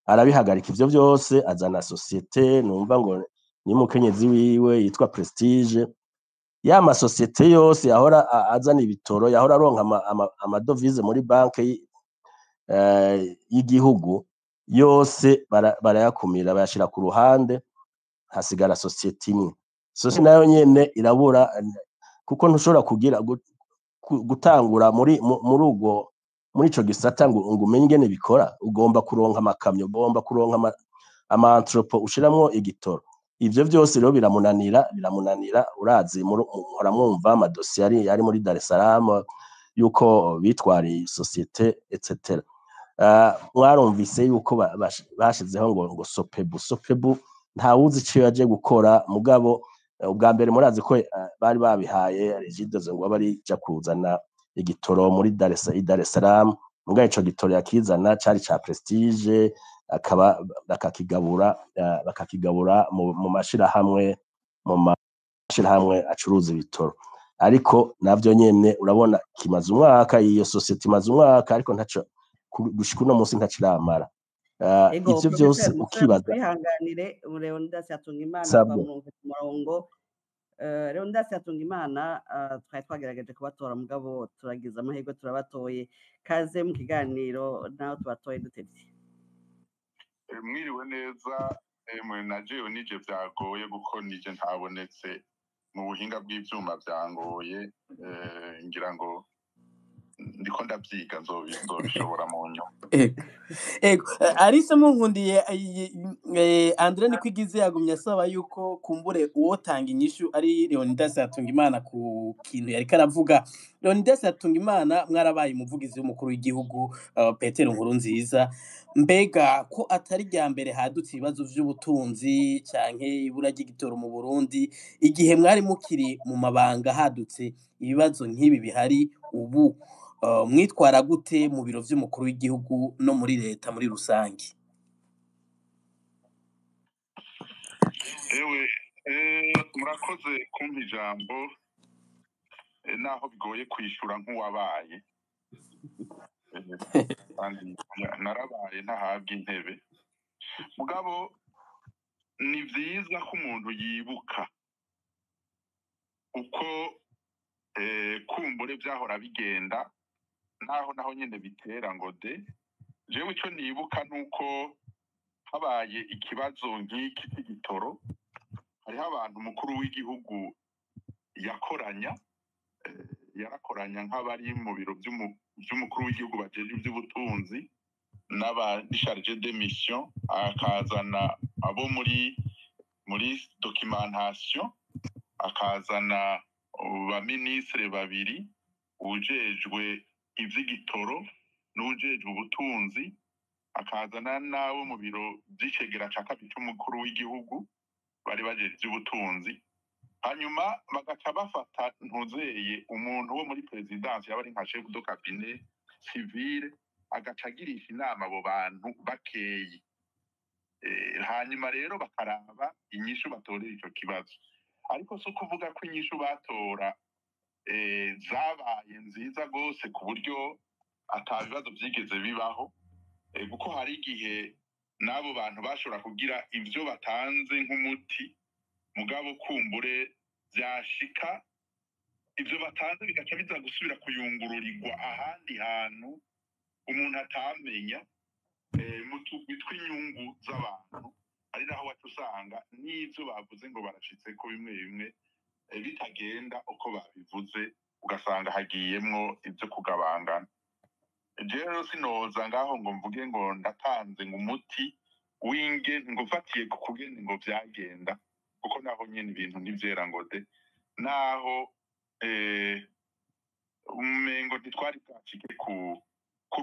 arabihagarika ivyo vyose, azana société numva ngo ni mukenyezi wiwe yitwa Prestige. Ya masosiyete yose yahora azana ibitoro, yahora aronka amadovize muri banki y'igihugu yose, barayakumira, bayashira ku ruhande, hasigara société imwe. Société nayo nyene irabura, kuko ntushobora kugira gutangura muri ubwo muri ico gisata ngo umenye ingene bikora. Ugomba kuronka amakamyo, ugomba kuronka ama entrepôt ushiramwo igitoro. Ivyo vyose rero biramunanira. Urazi muhora mwumva amadosiye ari muri Dar es Salaam yuko bitwariye société etc. Mwarumvise yuko bashizeho ngo SOPEBU ntawuzi ico yaje gukora. Mugabo ubwa mbere murazi ko bari babihaye Regideso ngo abe arija kuzana igitoro muri Dar es Salaam, mugabo ico gitoro yakizana cari ca Prestige, akaba bakakigabura mu mashirahamwe acuruza ibitoro. Ariko navyo nyene urabona kimaze umwaka, iyo société imaze umwaka, ariko ntaco gushika uno munsi ntaco iramara. Ego. Ivyo vyose Professeur musore, ukibaza. Mutwihanganire, Leonidas Hatungimana Sabwe. twamwumva ku murongo. Leonidas Hatungimana, twari twagerageje kubatora, mugabo turagize amahirwe turabatoye. Kaze mu kiganiro naho tubatoye dutevye. Mwiriwe neza. Mwe na jewe nije vyagoye kuko nije ntabonetse mu buhinga bw'ivyuma, vyangoye. Ngira ngo ndiko ndavyiga, nzobishobora mu nyuma. Ego, Alice Munkundiye, Andre Nikwigize yagumye asaba yuko kumbure uwotanga inyishu ari Leonidas Hatungimana ku kintu yariko aravuga. Leonidas Hatungimana, mwarabaye umuvugizi w'umukuru w'igihugu Petero Nkurunziza. Mbega ko atari rya mbere hadutse ibibazo vy'ubutunzi canke ibura ry'igitoro mu Burundi, igihe mwari mukiri mu mabanga hadutse ibibazo nk'ibi bihari ubu, mwitwara gute mu biro vy'umukuru w'igihugu no muri leta muri rusange? Ewe, murakoze kumpa ijambo, naho bigoye kwishura nk'uwabaye. Kandi narabaye ntahabwa intebe. Mugabo ni vyiza ko umuntu yibuka uko kumbure vyahora bigenda, naho nyene bitera ngo de. Jewe ico nibuka nuko habaye ikibazo nk'iki c'igitoro, hariho abantu umukuru w'igihugu yakoranya, yarakoranya nk'abari mu biro vy'umukuru w'igihugu bajejwe ivy'ubutunzi n'aba chargé de mission, akazana abo muri documentation, akazana ba ministre babiri, uwujejwe ivy'igitoro n'uwujejwe ubutunzi, akazana n'abo mu biro vy'icegera ca kabiri c'umukuru w'igihugu bari bajejwe ivy'ubutunzi. Hanyuma bagaca bafata ntuzeye umuntu wo muri présidence yaba ari nka chef de cabinet civile, agaca agirisha inama abo bantu bakeyi. Hanyuma rero bakaraba inyishu batorera ico kibazo. Ariko si ukuvuga ko inyishu batora zabaye nziza gose ku buryo ata bibazo vyigeze bibaho, kuko hari igihe n'abo bantu bashobora kugira ivyo batanze nk'umuti, mugabo kumbure vyashika ivyo batanze bigaca biza gusubira kuyungururirwa ahandi hantu umuntu atamenya, mu tugwi tw'inyungu z'abantu, ari naho waca usanga n'ivyo bavuze ngo barashitseko bimwe bimwe bitagenda uko babivuze, ugasanga hagiyemwo ivyo kugabangana. Jewe rero sinoza ngaho ngo mvuge ngo ndatanze ngo umuti winge ngo mfatiye ku kugene ngo vyagenda, kuko naho nyene ibintu ntivyera ngo de, naho umengo ntitwari bwashike ku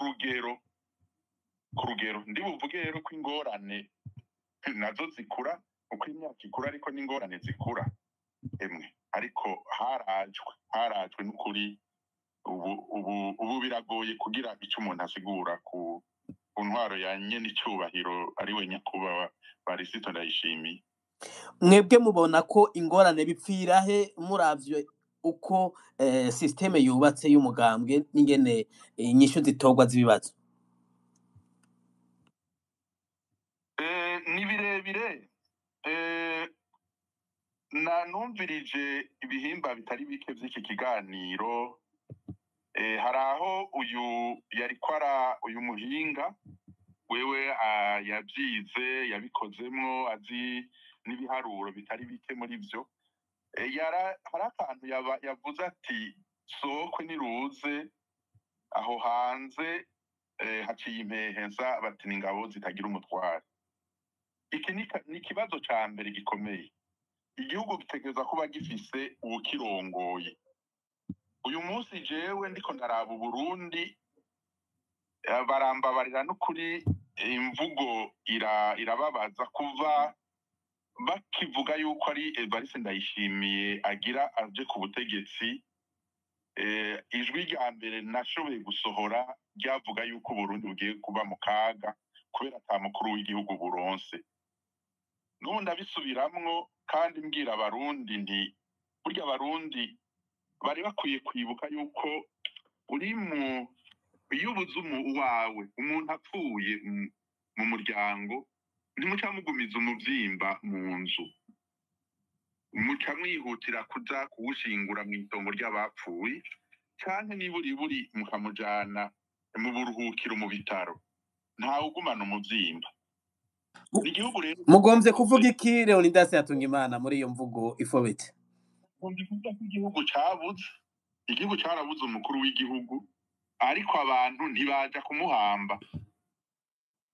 rugero ndi buvuge rero ko ingorane nazo zikura uko imyaka ikura, ariko n'ingorane zikura emwe, ariko harajwe n'ukuri. Ubu biragoye kugira icyo umuntu asigura ku ntwaro ya nyene icubahiro ariwe nyakubahwa Varisito Ndayishimiye. Mwebwe mubona ko ingorane bipfira he, muravye uko système yubatse y'umugambwe n'ingene inyishu zitorwa z'ibibazo? Ni birebire. Na numvirije ibihimba bitari bike vy'iki kiganiro. Hari aho uyu yariko ara uyu muhinga wewe yavyize, yabikozemwo, azi n'ibiharuro bitari bike muri vyo. Hari akantu yavuze ati sokwe niruze aho hanze, haciye impehe nsa bati ni ingabo zitagira umutware. Iki ni ikibazo ca mbere gikomeye. Igihugu gitegerezwa kuba gifise uwukirongoye. Uyu munsi jewe ndiko ndaraba Uburundi, barambabarira n'ukuri, imvugo irababaza kuva bakivuga yuko ari Evariste Ndayishimiye agira aje ku butegetsi. Ijwi rya mbere nashoboye gusohora ryavuga yuko Uburundi bugiye kuba mu kaga kubera ata mukuru w'igihugu buronse. N'ubu ndabisubiramwo kandi mbwira Abarundi nti burya Abarundi bari bakwiye kwibuka yuko uri mu iyo ubuze uwawe, umuntu apfuye mu muryango, ntimuca mugumiza umuvyimba mu nzu, muca mwihutira kuja kuwushingura mw'itongo ry'abapfuye, canke niburiburi mukamujana mu buruhukiro mu bitaro. Ntawe ugumana umuvyimba. Igihugu rero Mugomvye kuvuga iki, Leonidas Hatungimana, muri iyo mvugo ifobetse? Ngomba kuvuga ko igihugu cabuze, igihugu carabuze umukuru w'igihugu, ariko abantu ntibaja kumuhamba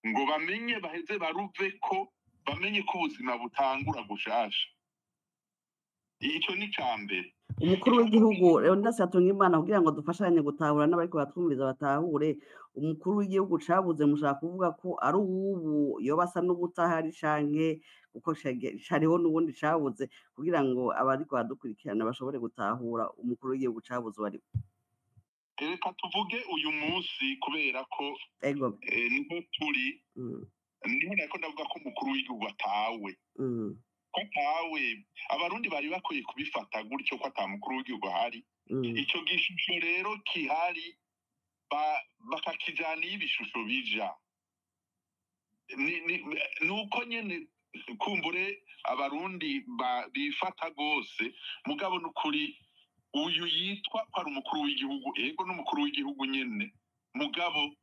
ngo bamenye baheze baruve ko bamenye ko ubuzima butangura gushasha. Ico ni ca mbere. Umukuru w'igihugu, Leonidas Hatungimana, kugira ngo dufashanye gutahura n'abariko batwumviriza batahure, umukuru w'igihugu cabuze mushaka kuvuga ko ari uwubu yoba asa n'ubutahari, canke kuko cariho n'ubundi cabuze, kugira ngo abariko baradukurikirana bashobore gutahura umukuru w'igihugu cabuze uwo ari we? Reka tuvuge uyu munsi kubera ko niho turi. Niho nariko ndavuga ko umukuru w'igihugu atawe. Ko atawe, Abarundi bari bakwiye kubifata gutyo, ko ata mukuru w'igihugu ahari. Ico gishusho rero kihari, bakakijana iyo ibishusho bija. Nuko nyene kumbure Abarundi bifata gose, mugabo nukuri uyu yitwa ko ari umukuru w'igihugu, ego n'umukuru w'igihugu nyene, mugabo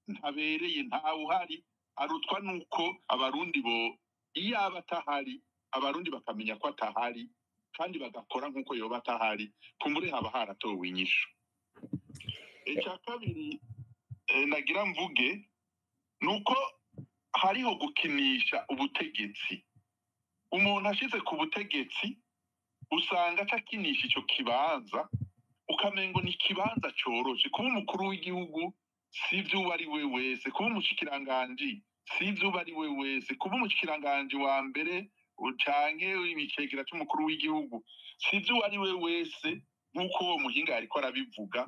ntabereye, ntawe uhari. Arutwa nuko Abarundi bo iyo aba atahari, Abarundi bakamenya ko atahari kandi bagakora nk'uko yoba atahari, kumbure haba haratowe inyishu. Icya kabiri nagira mvuge nuko hariho gukinisha ubutegetsi. Umuntu ashize ku butegetsi usanga acakinisha ico kibanza, ukamengo ni ikibanza coroshe. Kuba umukuru w'igihugu si ivyo uwo ari we wese, kuba umushikiranganji si ivyo uwo ari we wese, kuba umushikiranganji wa mbere canke ibicegera c'umukuru w'igihugu si ivyo uwo ari we wese, nk'uko uwo muhinga yariko arabivuga.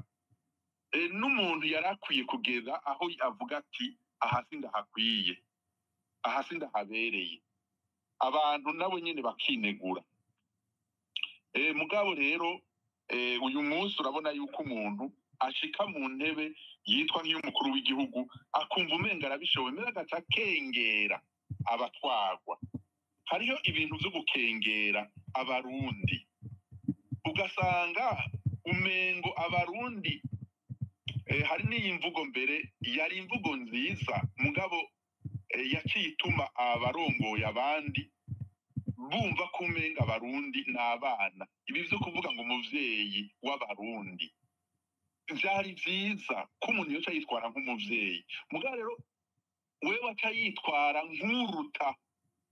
N'umuntu yari akwiye kugeza aho avuga ati: "Aha sindahakwiye, aha sindahabereye." Abantu nabo nyene bakinegura. Mugabo rero uyu munsi urabona yuko umuntu ashika mu ntebe yitwa nk'iy'umukuru w'igihugu, akumva umenga arabishoboye, mbere agaca akengera abatwagwa. Hariho ibintu vyo gukengera Abarundi, ugasanga umengo Abarundi, hari n'iyi mvugo mbere yari imvugo nziza, mugabo yaciye ituma abarongoye abandi bumva ko umenga Abarundi ni abana. Ibi vyo kuvuga ngo umuvyeyi w'Abarundi vyari vyiza ko umuntu yoca yitwara nk'umuvyeyi, mugabo rero wewe aca yitwara nk'uruta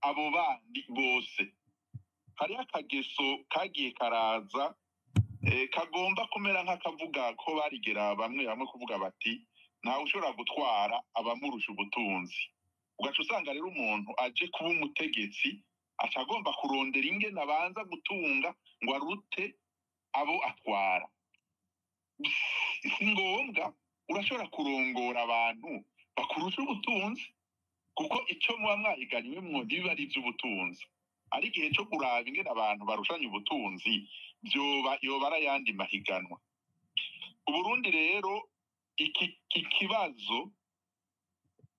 abo bandi bose. Hariho akageso kagiye karaza, kagomba kumera nk'akavuga ko barigera bamwe bamwe kuvuga bati: "Ntawe ushobora gutwara abamurusha ubutunzi." Ugaca usanga rero umuntu aje kuba umutegetsi aca agomba kurondera ingene abanza gutunga ngo arute abo atwara. Si ngombwa, urashobora kurongora abantu bakurusha ubutunzi, kuko ico muba mwahiganywemwo ntibiba ari ivy'ubutunzi. Ari igihe co kuraba ingene abantu barushanya ubutunzi, vyoba yoba ari ayandi mahiganwa. Uburundi rero iki ikibazo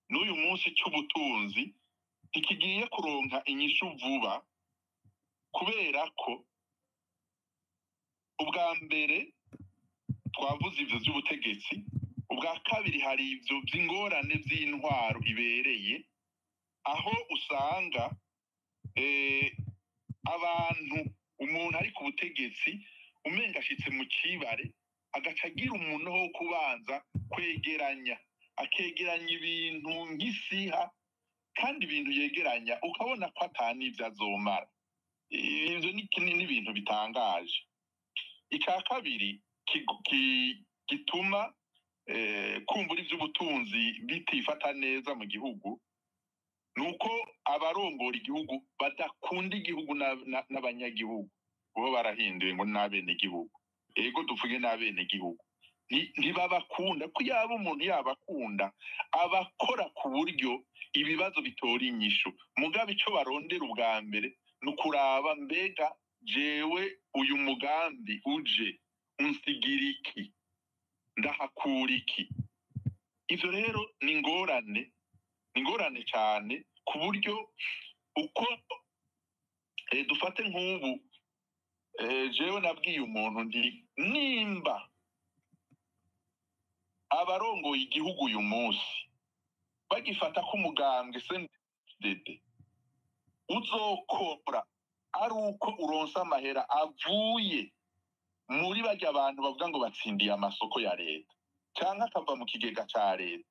n'uyu munsi c'ubutunzi ntikigiye kuronka inyishu vuba, kubera ko ubwa mbere twavuze ivyo vy'ubutegetsi, ubwa kabiri hari ivyo vy'ingorane vy'intwaro ibereye, aho usanga abantu, umuntu ari ku butegetsi umenga ashitse mu cibare, agaca agira umuntu wo kubanza kwegeranya, akegeranya ibintu nk'isiha, kandi ibintu yegeranya ukabona ko ata n'ivyo azomara. Ivyo ni ibintu bitangaje. Icya kabiri gituma kumbura ivy'ubutunzi bitifata neza mu gihugu nuko abarongora igihugu badakunda igihugu n'abanyagihugu. Bo barahinduye ngo n'abenegihugu, ego duvuge n'abenegihugu. Ntibabakunda, ko yaba umuntu yabakunda abakora ku buryo ibibazo bitora inyishu. Mugabo ico barondera ubwa mbere ni ukuraba: mbega jewe uyu mugambi uje unsigira iki, ndahakura iki? Ivyo rero ni ingorane, ni ingorane cyane, ku buryo uko dufate nk'ubu, jewe nabwiye umuntu ndi nimba abarongoye igihugu uyu munsi bagifata ko umugambwe CNDD uzokora ari uko uronse amahera avuye muri barya abantu bavuga ngo batsindiye amasoko ya leta canke akava mu kigega ca leta,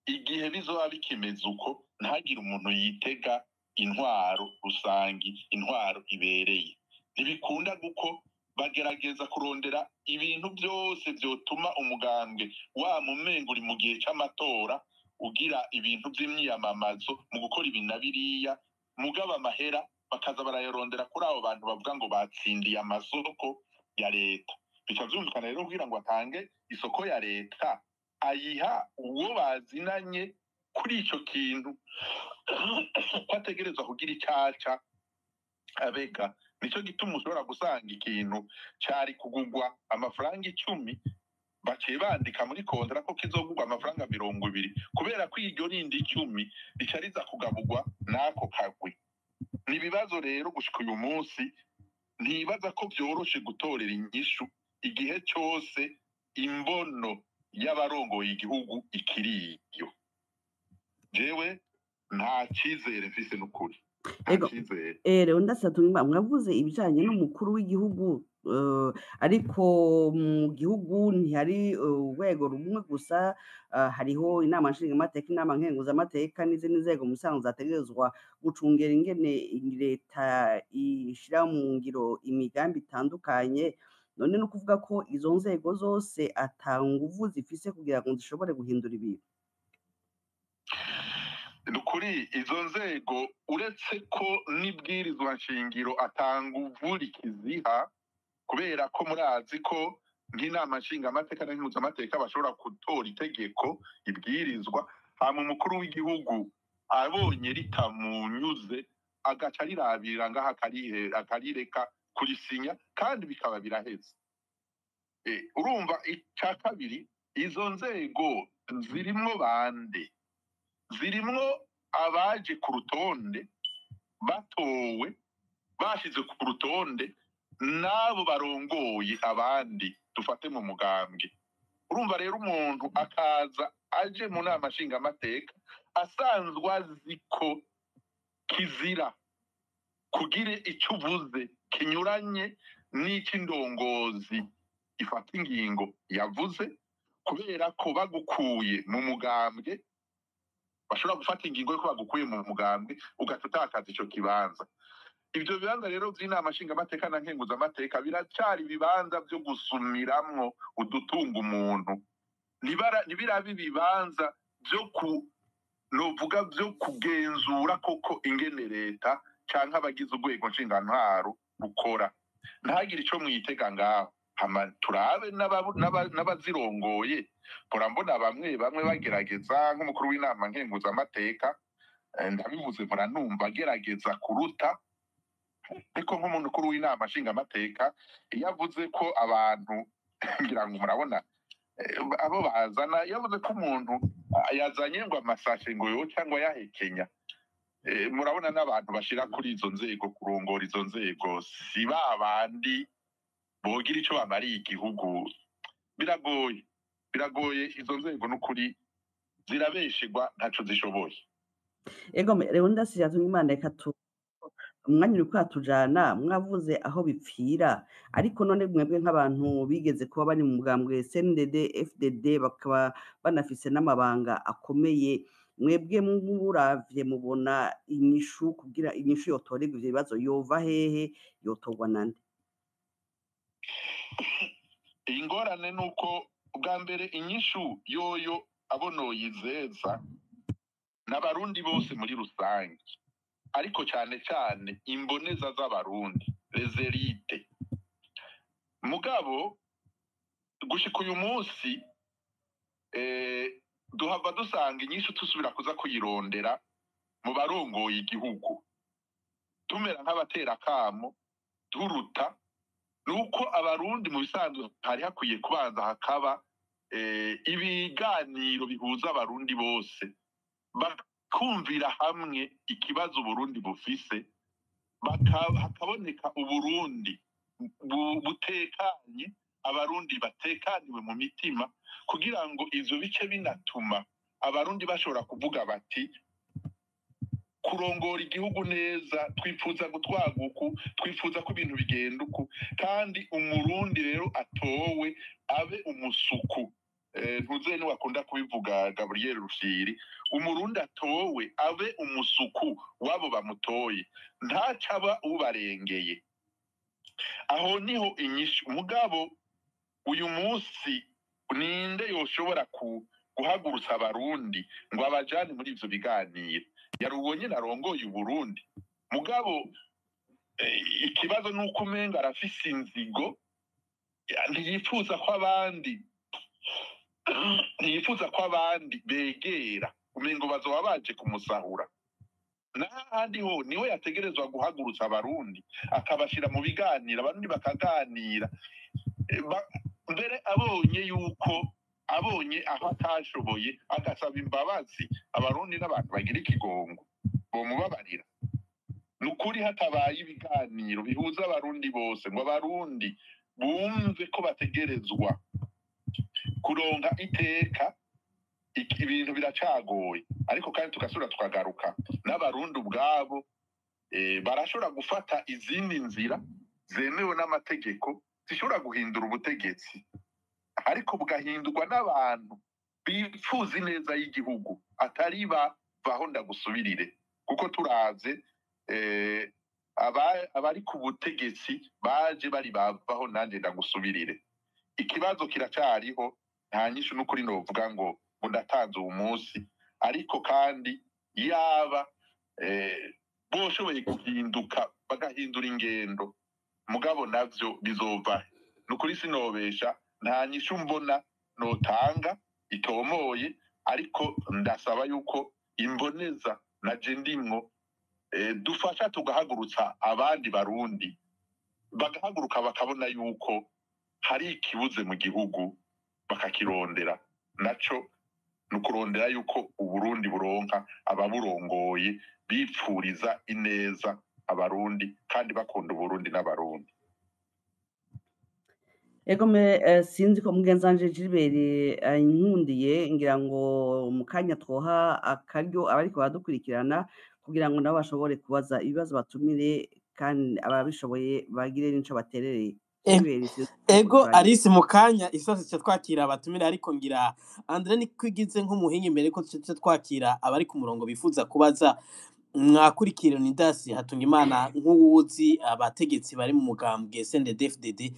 igihe bizoba bikimeze uko, ntagire umuntu yitega intwaro rusangi, intwaro ibereye. Ntibikunda, kuko bagerageza kurondera ibintu byose vyotuma umugambwe wa mumengo uri mu gihe c'amatora, ugira ibintu vy'imyiyamamazo mu gukora ibi na biriya, mugabo amahera bakaza barayarondera kuri abo bantu bavuga ngo batsindiye amasoko ya leta. Bica vyumvikana rero, kugira ngo atange isoko ya leta ayiha uwo bazinanye kuri ico kintu. ko ategerezwa kugira icaca abega. Nico gituma ushobora gusanga ikintu cari kugugwa amafaranga 10 baciye bandika muri kontra ko kizogugwa amafaranga 20, kubera ko iryo rindi 10 rica riza kugabugwa n'ako kagwi. Ni ibibazo rero gushika uyu munsi ntibaza ko vyoroshe gutorera inyishu igihe cose imbono y'abarongoye igihugu ikiriyo. Jewe nta cizere mfise n'ukuri, nta Ego. cizere. Leonidas Hatungimana, mwavuze ibijanye n'umukuru w'igihugu, ariko mu gihugu ntihari urwego rumwe gusa, hariho inama nshingamateka, inama nkenguzamateka n'izindi nzego mu bisanzwe zategerezwa gucungera ingene leta ishira mu ngiro imigambi itandukanye. None ni ukuvuga ko izo nzego zose ata nguvu zifise kugira ngo zishobore guhindura ibintu? Nukuri izo nzego, uretse ko n'ibwirizwa nshingiro atanguvu rikiziha, kubera ko murazi ko nk'inama nshingamateka na nkenguzamateka bashobora gutora itegeko ibwirizwa, hama umukuru w'igihugu abonye ritamunyuze agaca arirabira ngaho akarireka kurisinya, kandi bikaba biraheze. Urumva ica kabiri, izo nzego zirimwo bande? Zirimwo abaje ku rutonde batowe, bashize ku rutonde n'abo barongoye abandi dufate mu mugambwe. Urumva rero umuntu akaza aje mu nama nshingamateka asanzwe azi ko kizira kugira icyo uvuze kinyuranye n'ic'indongozi ifata ingingo yavuze, kubera ko bagukuye mu mugambwe bashobora gufata ingingo yuko bagukuye mu mugambwe ugaca utakaza ico kibanza. Ivyo bibanza rero vy'inama nshingamateka na nkenguzamateka biracari ibibanza vyo gusumiramwo udutunga umuntu. Ntibiraba ibibanza vyo ku, novuga vyo kugenzura koko ingene leta canke abagize urwego nshingantwaro rukora. Ntagire ico mwitega ngaho. Hama turabe n'abazirongoye. Mpora mbona bamwe bamwe bagerageza, nk'umukuru w'inama nkenguzamateka, ndabivuze mpora numva agerageza kuruta, ariko nk'umukuru w'inama nshingamateka iyo avuze ko abantu ngira ngo murabona, abo bazana, iyo avuze ko umuntu yazanye ngo amasashe ngo yo cyangwa yahekenya, murabona n'abantu bashira kuri izo nzego kurongora izo nzego si ba bandi bogira ico bamariye igihugu. Biragoye, biragoye, izo nzego n'ukuri zirabeshegwa ntaco zishoboye. Ego, Leonidas Hatungimana, reka tu umwanya uriko uratujana, mwavuze aho bipfira, ariko none mwebwe nk'abantu bigeze kuba bari mu mugambwe CNDD FDD bakaba banafise n'amabanga akomeye, mwebwe muravye mubona inyishu kugira inyishu yotorerwa ivyo bibazo yova hehe, yotorwa nande? Ingorane nuko ubwa mbere inyishu yoyo abonoyizeza n'abarundi bose muri rusange, ariko cyane cyane imboneza z'abarundi, les élites. Mugabo gushika uyu munsi duhava dusanga inyishu tusubira kuza kuyirondera mu barongoye igihugu, tumera nk'abatera akamo duruta nuko abarundi mu bisanzwe hari hakwiye kubanza hakaba ibiganiro bihuza abarundi bose, bakumvira hamwe ikibazo Uburundi bufise, hakaboneka Uburundi butekanye, abarundi batekaniwe mu mitima, kugira ngo ivyo bice binatuma abarundi bashobora kuvuga bati kurongora igihugu neza, twifuza gutwaga uku, twifuza ko ibintu bigenda uku, kandi umurundi rero atowe abe umusuku. Ntuze ni wakunda kubivuga Gabriel Rufyiri, umurundi atowe abe umusuku wabo bamutoye, ntacaba ubarengeye. Aho niho inyishu. Mugabo uyu munsi ninde yoshobora guhagurutsa abarundi ngo abajane muri ivyo biganiro? Yari uwo nyene arongoye Uburundi. Mugabo ikibazo nuko umenga arafise inzigo, ntiyifuza ko abandi ntiyifuza ko abandi begera, umengo bazoba baje kumusahura. N'ahandi ho niwe yategerezwa guhagurutsa Abarundi, akabashira mu biganiro, Abarundi bakaganira. Mbere abonye yuko abonye aho atashoboye, agasaba imbabazi Abarundi n'abantu bagira ikigongo bomubabarira. Ni ukuri, hatabaye ibiganiro bihuza Abarundi bose ngo Abarundi bumve ko bategerezwa kuronka iteka, ibintu biracagoye. Ariko kandi tugasubira tukagaruka, n'Abarundi ubwabo barashobora gufata izindi nzira zemewe n'amategeko zishobora guhindura ubutegetsi, ariko bugahindurwa n'abantu bifuza ineza y'igihugu, atari bavaho ndagusubirire. Kuko turavye abari ku butegetsi baje bari bavaho nanjye ndagusubirire. Ikibazo kiracariho, nta nyishu n'ukuri novuga ngo ndatanze uwu munsi. Ariko kandi yaba boshoboye guhinduka, bagahindura ingendo, mugabo navyo bizova. Nukuri sinobesha, nta nyishu mbona notanga itomoye, ariko ndasaba yuko imboneza na je ndimwo dufasha tugahagurutsa abandi Barundi, bagahaguruka bakabona yuko hari ikibuze mu gihugu, bakakirondera. Naco ni ukurondera yuko Uburundi buronka ababurongoye bipfuriza ineza Abarundi kandi bakunda Uburundi n'Abarundi. Ego me sinzi ko mugenzi wanje Gilbert nkundiye, ngira ngo mu kanya twoha akaryo abariko baradukurikirana kugira ngo nabo bashobore kubaza ibibazo batumire, kandi ababishoboye bagire n'ico baterereye. Gilbert, sinzi ko Ego. turangiye. Alice, mu kanya isose tuca twakira abatumire, ariko ngira Andre nikwigize nk'umuhinga imbere ko tuca twakira abari ku murongo bifuza kubaza. Mwakurikira Leonidas Hatungimana nk'uwuzi abategetsi bari mu mugambwe CNDD-FDD,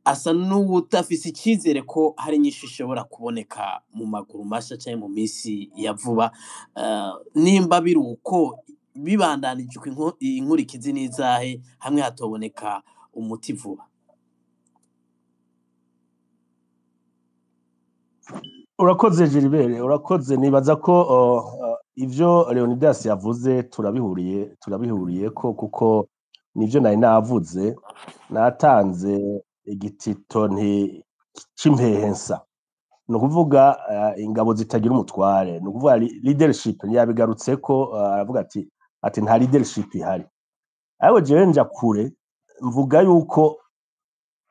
asa n'uwudafise icizere ko hari inyishu ishobora kuboneka mu maguru masha canke mu minsi ya vuba. Nimba biri uko, bibandanije uko, inkurikizi n'izahe hamwe hatoboneka umuti vuba? Urakoze Gilbert, urakoze. Nibaza ko ivyo Leonidas yavuze turabihuriye ko, kuko nivyo nari navuze, natanze igitito nti c'impehensa, ni ukuvuga ingabo zitagira umutware, ni ukuvuga leadership. Yabigarutseko, aravuga ati nta leadership ihari. Ariko jewe nja kure, mvuga yuko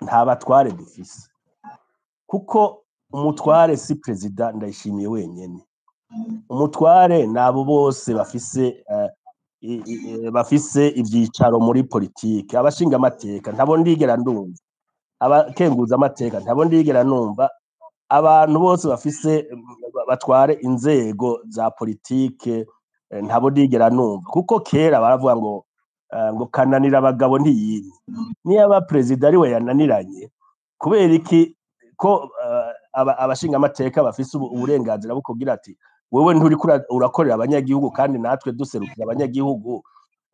nta batware dufise, kuko umutware si Perezida Ndayishimiye wenyene. Umutware nabo bose bafise bafise ivyicaro muri politike: abashinga amateka ntabo ndigera ndumva, abakenguza amateka ntabo ndigera numva, abantu bose bafise batware inzego za politike ntabo ndigera numva. Kuko kera baravuga ngo kananira abagabo ntiyimye. Niba perezida ariwe yananiranye, kubera iki ko abashinga amateka bafise uburenganzira bwo kugira ati: "Wewe nturiko urakorera abanyagihugu, kandi natwe duserukira abanyagihugu,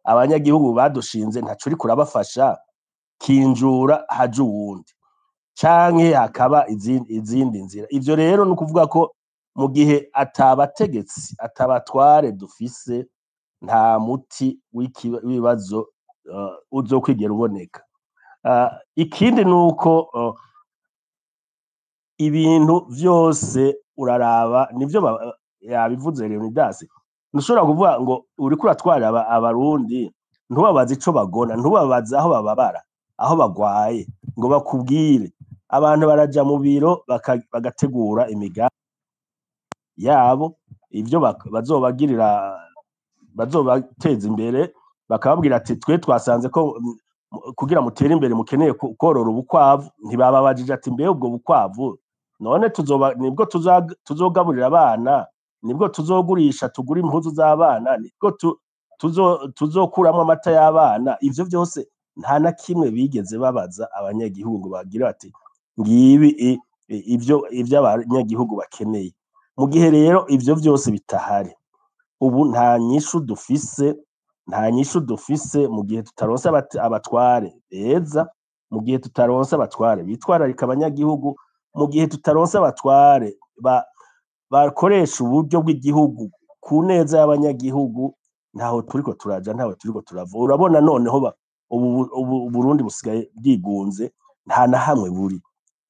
abanyagihugu badushinze, ntaco uriko urabafasha, kinjura haje uwundi", canke hakaba izindi nzira? Ivyo rero ni ukuvuga ko mu gihe atabategetsi, atabatware dufise, nta muti w'ibibazo uzokwigera uboneka. Ikindi ni uko ibintu vyose uraraba, nivyo yabivuze Leonidas, ntushobora kuvuga ngo uriko uratwara Abarundi, ntubabaze ico bagona, ntubabaze aho bababara, aho bagwaye, ngo bakubwire. Abantu baraja mu biro bagategura imigambi yabo, ivyo bazobagirira, bazobateza imbere, bakababwira ati: "Twe twasanze ko kugira mutere imbere mukeneye korora ubukwavu." Ntibababajije ati: "Mbe ubwo bukwavu none tuzoba nibwo tuzogaburira abana, nibwo tuzogurisha tugura impuzu z'abana, nibwo tuzokuramwo amata y'abana?" Ivyo vyose nta na kimwe bigeze babaza abanyagihugu ngo bagire bati: "Ngibi ivyo abanyagihugu bakeneye." Mu gihe rero ivyo vyose bitahari ubu, nta nyishu dufise, nta nyishu dufise. Mu gihe tutaronse abatware beza, mu gihe tutaronse abatware bitwararika abanyagihugu, mu gihe tutaronse abatware bakoresha uburyo bw'igihugu ku neza y'abanyagihugu. Ntaho turiko turaja, ntaho turiko turava. Urabona noneho ubu Burundi busigaye bwigunze, nta na hamwe buri,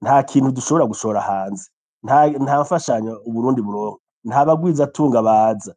nta kintu dushobora gushora hanze, nta mfashanyo Uburundi buronka, nta bagwizatunga baza.